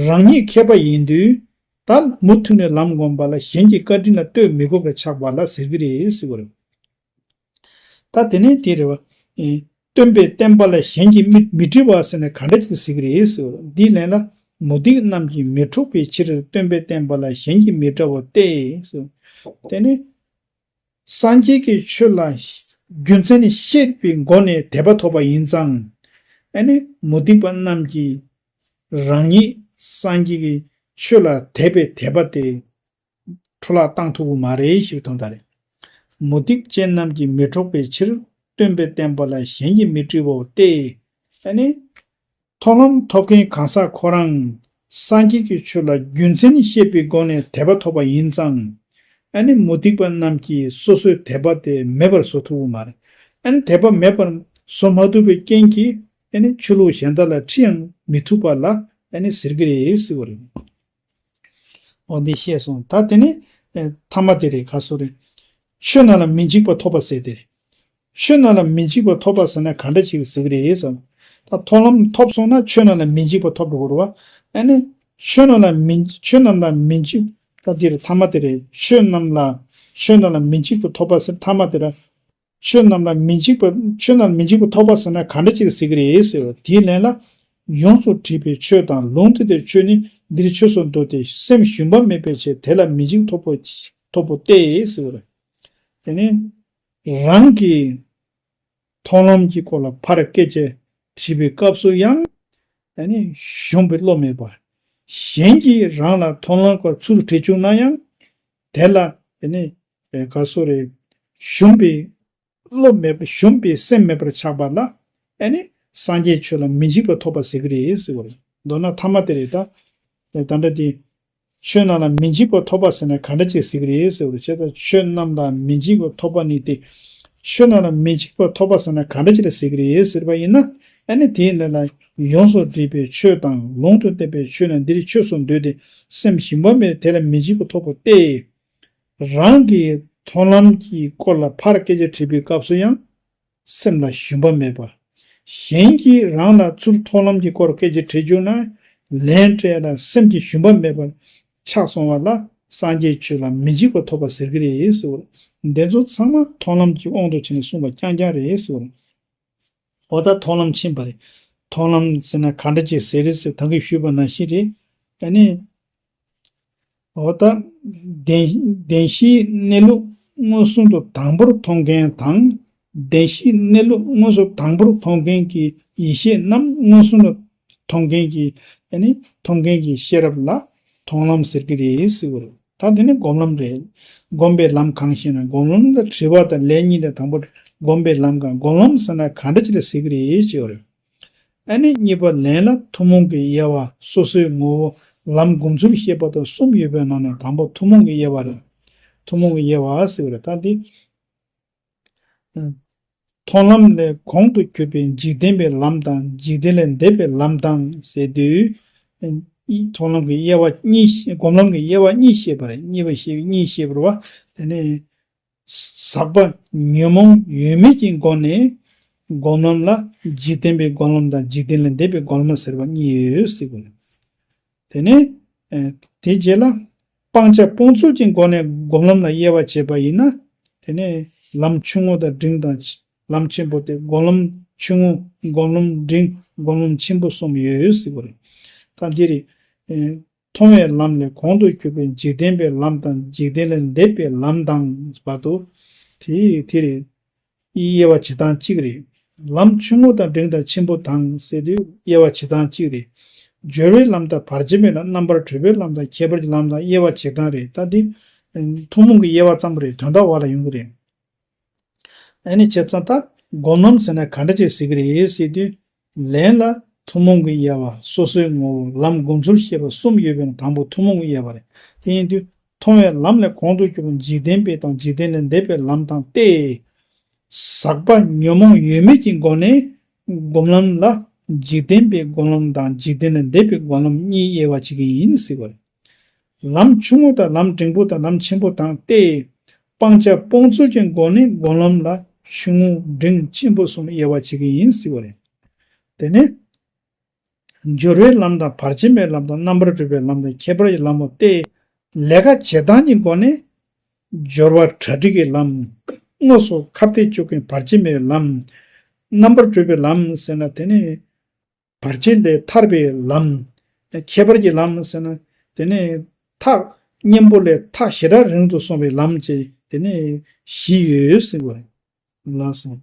རང་ཉིད་མཁས་པ་ཡིན་དུས་ད་མུ་མཐུད་ནས་ལམ་སྒོམ་པ་ལ་གཞན་གྱི་བཀའ་དྲིན་ལ་ལྟོས་མི་དགོས་པར་ཆགས་པ་ལ་ཟེར་གི་རེད་ཟེར་བ་རེད། ད་དེ་ནས་དེ་རེད་བ། ཨེ། སྟོན་པའི་བསྟན་པ་ལ་གཞན་གྱིས་མི་མི་དྲི་བ་ཟེར་ན་ག་འདྲ་ཅིག་ཟེར་གི་རེད་ཟེར་བ། འདིའི་ལན་ལ། མུ་སྟེགས་རྣམས་ཀྱིས་མི་འཕྲོགས་པའི་ཕྱིར་སྟོན་པའི་བསྟན་པ་ལ་གཞན་གྱིས་མི་འདྲ་བ་སྟེ་ཟེར། དེ་ནི། སངས་རྒྱས་ཀྱི་ཆོས་ལ་རྒྱུ་མཚན་ཤེས་པའི་སྒོ་ནས་དད་པ་ཐོབ་པ་ཡིན་ཙང་། ཨ་ནི་མུ་སྟེགས་པ་རྣམས་ཀྱིས་རང་ཉིད་སངས་རྒྱས་ཀྱི་ཆོས་ལ་དད་པའི་དད་པ་དེ། འཕྲོ་བརླག་བཏང་ཐུབ་ཀྱི་མ་རེད་ཞེས་པའི་དོན་དག་རེད། མུ་སྟེགས་ཅན་རྣམས་ཀྱིས་མི་འཕྲོགས་པའི་ཕྱིར་སྟོན་པའི་བསྟན་པ་ལ་གཞན་གྱིས་མི་དྲི་བའོ་སྟེ། ཨ་ནི། མཐོང་ལམ་ཐོབ་མཁན་གང་ཟག་ཁོ་རང་སངས་རྒྱས་ཀྱི་ཆོས་ལ་རྒྱུ་མཚན་ཤེས་པའི་སྒོ་ནས་དད་པ་ཐོབ་པ་ཡིན་ཙང་། ཨ་ནི་མུ་སྟེགས་པ་རྣམས་ཀྱིས་སོ་སོའི་དད་པ་དེ་མེད་པར་བཟོ་ཐུབ་ཀྱི་མ་རེད། ཨ་ནི་དད་པ་མེད་པར་བཟོ་མ་ཐུབ་པའི་རྐྱེན་གྱིས་ཨ་ནི་ཆོས་ལུགས་གཞན་དག་ལ་ཁྲིད་ཡང་མི་ཐུབ་པ་ལ་ཨ་ནི་ཟེར་གྱི་རེད་ཟེར་བ་རེད། འོ་འདི་བཤད་སོང་། ད་དེ་ནི་ཨེ་ཐ་མ་དེ་རེད། ག་སོ་རེད། ཆོས་རྣམས་ལ་མི་འཇིགས་པ་ཐོབ་པ་ཟེར་དེ་རེད། ཆོས་རྣམས་ལ་མི་འཇིགས་པ་ཐོབ་པ་ཟེར་ན་ག་འདྲ་ཅིག་ཟེར་གི་རེད་ཟེར་ན། ད་མཐོང་ལམ་ཐོབ་སོང་ན་ཆོས་རྣམས་ལ་མི་འཇིགས་པ་ཐོབ་འགྲོ་གི་རེད་བ། ཨ་ནི་ཆོས་རྣམས་ལ་མི་ཆོས་རྣམས་ལ་མི་འཇིགས། ད་དེ་རེད། ཐ་མ་དེ་རེད། ཆོས་རྣམས་ལ་ཆོས་རྣམས་ལ་མི་འཇིགས་པ་ཐོབ་པ་ཟེར། ཐ་མ་དེ་རེད། ཆོས་རྣམས་ལ་མི་འཇིགས་པ། ཆོས་རྣམས་མི་འཇིགས་པ་ཐོབ་པ་ཟེར་ན་ག་འདྲ་ཅིག་ཟེར་གི་རེད་ཟེར་བ། དེའི་ལན་ལ། ཡོངས་སུ་འདྲིས་པའི་ཆོས་དང་ལུང་སྟོན་པའི་ཆོས་ནི་འདིར་ཆོས་སུ་འདུ་སྟེ་སེམས་ཞུམ་པ་མེད་པའི་ཕྱིར་དེ་ལ་མི་འཇིགས་ཐོབ་པོ་ཐོབ་པོ་སྟེ་ཟེར་བ། དེ་ནི་རང་གི་མཐོང་ལམ་གྱི་སྐོར་ལ་ཕར་སྐད་ཆ་དྲིས་པའི་སྐབས་སུ་ཡང་ཨ་ནི་ཞུམ་པའི་བློ་མེད་པ། གཞན་གྱིས་རང་ལ་མཐོང་ལམ་སྐོར་ཚུར་དྲིས་བྱུང་ན་ཡང་དེ་ལ་དེ་ནི་ག་སོ་རེ་ཞུམ་པའི་བློ་མེད་པ། ཞུམ་པའི་སེམས་མེད་པར་ཆགས་པ་ལ་ཨ་ནི་སངས་རྒྱས་ཆོས་ལ་མི་འཇིགས་པ་ཐོབ་པ་ཟེར་གི་རེད་ཟེར་བ་རེད། མདོར་ན་ཐ་མ་དེ་རེད་ད། ད་ལྟ་དེ་ཆོས་རྣམས་ལ་མི་འཇིགས་པ་ཐོབ་པ་ཟེར་ན་ག་འདྲ་ཅིག་ཟེར་གི་རེད་ཟེར་བ་རེད། བྱས་ཙང་ཆོས་རྣམས་ལ་མི་འཇིགས་པ་ཐོབ་པ་ནི་སྟེ། ཆོས་རྣམས་ལ་མི་འཇིགས་པ་ཐོབ་པ་ཟེར་ན་ག་འདྲ་ཅིག་ལ་ཟེར་གི་རེད་ཟེར་བ་ཡིན་ན། ཨ་ནི་དེའི་ལན་ལ་ཡོངས་སུ་འདྲིས་པའི་ཆོས་དང་ལུང་དུ་བསྟན་པའི་ཆོས་ནི་འདིར་ཆོས་སུ་འདུས་ཏེ་སེམས་ཞུམ་པ་མེད་དེ་ལ་མི་འཇིགས་པ་ཐོབ་པོ་སྟེ། རང་གི་མཐོང་ལམ་གྱི་སྐོར་ལ་ཕར་སྐད་ཆ་དྲིས་པའི་སྐབས་སུ་ཡང་སེམས་ལ་ཞུམ་པ་མེད་པ། གཞན་གྱིས་རང་ལ་ཚུར་མཐོང་ལམ་གྱི་སྐོར་སྐད་ཆ་དྲིས་བྱུང་ན་ལན་སྤྲད་ལ་སེམས་ཀྱི་ཞུམ་པ་མེད་པར་ཆགས་སོང་བ་ལ་སངས་རྒྱས་ཆོས་ལ་མི་འཇིགས་པ་ཐོབ་པ་ཟེར་གྱི་རེད་ཟེར་བ། འདི་ཚོ་ཚང་མ་མཐོང་ལམ་གྱི་དབང་དུ་བྱས་ནས་གསུངས་པ་རྐྱང་རྐྱང་རེད་ཟེར་བ། འོ་ད་མཐོང་ལམ་ཕྱིན་པ་རེད། མཐོང་ལམ་ཟེར་ན་ག་འདྲ་ཅིག་ཟེར་རེད་ཟེར་ད་གིན་ཞུས་པ་ནང་བཞིན་རེད། ཨ་ནི། འོ་ད། བདེན་བདེན་བཞིའི་གནས་ལུགས་མངོན་སུམ་དུ་དང་པོར་མཐོང་མཁན་དང་། བདེན་བཞིའི་གནས་ལུགས་མངོན་སུམ་དང་པོར་མཐོང་མཁན་གྱི་ཡེ་ཤེས་རྣམས་མངོན་སུམ་དུ་མཐོང་མཁན་གྱི་ཨ་ནི་མཐོང་མཁན་གྱི་ཤེས་རབ་ལ་མཐོང་ལམ་ཟེར་གྱི་རེད་ཟེར་བ་རེད། ད་དེ་ནི་སྒོམ་ལམ་རེད། སྒོམ་པའི་ལམ་གང་ཞེ་ན། སྒོམ་ལམ་དང་དྲི་བ་དང་ལན་གཉིས་དང་དང་པོ་སྒོམ་པའི་ལམ་གང་། སྒོམ་ལམ་ཟེར་ན་ག་འདྲ་ཅིག་ལ་ཟེར་གྱི་རེད་ཅེས་པ་རེད། ཨ་ནི་གཉིས་པ་ལན་ལ་ཐུན་མོང་གི་དབྱེ་བ། སོ་སོའི་ངོ་བོ། ལམ་སྒོམ་ཚུལ་ཤེས་པ་དང་གསུམ་ཡོད་པའི་ནང་ནས་དང་པོ་ཐུན་མོང་གི་དབྱེ་བ་རེད། ཐུན་མོང་གི་དབྱེ་བ་ཟེར་བ་རེད། ད་འདི། མཐོང་ལམ་ལས་གོང་དུ་གྱུར་པའི་འཇིག་རྟེན་པའི་ལམ་དང་འཇིག་རྟེན་ལས་འདས་པའི་ལམ་དང་ཟེར་དུས། མཐོང་ལམ་གྱི་དབྱེ་བ་གཉིས། སྒོམ་ལམ་གྱི་དབྱེ་བ་གཉིས་བཤད་པ་རེད། གཉིས་པ་བཤད་གཉིས་བཤད་པ་རེད་བ། དེ་ནས། ཟག་པ་ཉོན་མོངས་ཡོད་མེད་ཀྱི་སྒོ་ནས་སྒོམ་ལམ་ལ་འཇིག་རྟེན་པའི་སྒོམ་ལམ་དང་འཇིག་རྟེན་ལས་འདས་པའི་སྒོམ་ལམ་ཟེར་བ་གཉིས་ཡོད་ཟེར་བ་རེད། དེ་ནས་ཨེ་དེའི་རྗེས་ལ་སྤང་བྱ་སྤོང་ཚུལ་གྱི་སྒོ་ནས་སྒོམ་ལམ་ལ་དབྱེ་བ་འབྱེད་པ་ཡིན་ན། དེ་ནས་ལམ་ཆུང་ངུ་དང་འབྲིང་དང་ ལམ་ཆེན་པོ་སྟེ། སྒོམ་ལམ་ཆུང་ངུ། སྒོམ་ལམ་འབྲིང་། སྒོམ་ལམ་ཆེན་པོ་གསུམ་ཡོད་ཟེར་བ་རེད། ད་འདི་རེད། ཨེ། མཐོང་བའི་ལམ་ལས་གོང་དུ་གྱུར་པའི་འཇིག་རྟེན་པའི་ལམ་དང་འཇིག་རྟེན་ལས་འདས་པའི་ལམ་དང་བར་དུ། དེ་དེ་རེད། དབྱེ་བ་བྱེད་སྟངས་གཅིག་རེད། ལམ་ཆུང་ངུ་དང་འབྲིང་དང་ཆེན་པོ་དང་ཟེར་དུས་དབྱེ་བ་བྱེད་སྟངས་གཅིག་རེད། སྦྱོར་བའི་ལམ་དང་བར་ཆད་མེད་ལམ། རྣམ་པར་གྲོལ་བའི་ལམ་དང་ཁྱད་པར་གྱི་ལམ་དང་དབྱེ་བ་བྱེད་སྟངས་རེད། ད་འདི་ཐུན་མོང་གི་དབྱེ་བ་ཙམ་རེད། དོན་དག་བར་ལ་ཡོང་གི་རེད། ཨ་ནི་བྱས་ཙང་ད་སྒོམ་ལམ་ཟེར་ན་ག་འདྲ་ཅིག་ཟེར་གི་རེད་ཟེར་དུས། ལན་ལ་ཐུན་མོང་གི་དབྱེ་བ། སོ་སོའི་ངོ་བོ། ལམ་སྒོམ་ཚུལ་ཞེས་པ་གསུམ་ཡོད་པའི་ནང་དང་པོ་ཐུན་མོང་གི་དབྱེ་བ་རེད། དེ་ཡིན་དུས་མཐོང་བའི་ལམ་ལས་གོང་དུ་གྱུར་པ་འཇིག་རྟེན་པའི་དང་འཇིག་རྟེན་ལས་འདས་པའི་ལམ་དང་སྟེ། ཟག་པ་ཉོན་མོངས་ཡོད་མེད་ཀྱི་སྒོ་ནས་སྒོམ་ལམ་ལ་འཇིག་རྟེན་པའི་སྒོམ་ལམ་དང་འཇིག་རྟེན་ལས་འདས་པའི་སྒོམ་ལམ་གཉིས་དབྱེ་བ་ཕྱེ་གི་ཡིན་ཟེར་བ་རེད། ལམ་ཆུང་ངུ་དང་ལམ་འབྲིང་པོ་དང་ལམ་ཆེན་པོ་དང་སྟེ། སྤང་བྱ་སྤོང་ཚུལ་གྱི་སྒོ་ནས་སྒོམ་ལམ་ལ་ཆུང་ངུ་འབྲིང་ཆེན་པོ་གསུམ་དབྱེ་བ་ཕྱེ་གི་ཡིན་ཟེར་བ་རེད། དེ་ནས་སྦྱོར་བའི་ལམ་དང་བར་ཆད་མེད་ལམ་དང་རྣམ་པར་གྲོལ་བའི་ལམ་དང་ཁྱད་པར་གྱི་ལམ་མོ་སྟེ། ལས་ཀ་བྱེད་སྟངས་ཀྱི་སྒོ་ནས་སྦྱོར་བ་གྲ་སྒྲིག་གི་ལམ། དངོས་སུ་ཁ་གཏད་གཅོག་མཁན་བར་ཆད་མེད་པའི་ལམ། རྣམ་པར་གྲོལ་བའི་ལམ་ཟེར་ན་དེ་ནི་བར་ཆད་ལས་ཐར་བའི་ལམ། ཁྱད་པར་གྱི་ལམ་ཟེར་ན་དེ་ནི་ཐག་གཉེན་པོ་ལས་ཐག་ཞེ་དྲག་རིང་དུ་སོང་བའི་ལམ་བཅས་དེ་ནི་བཞི་ཡོད་ཟེར་བ་རེད། ལགས་སོ།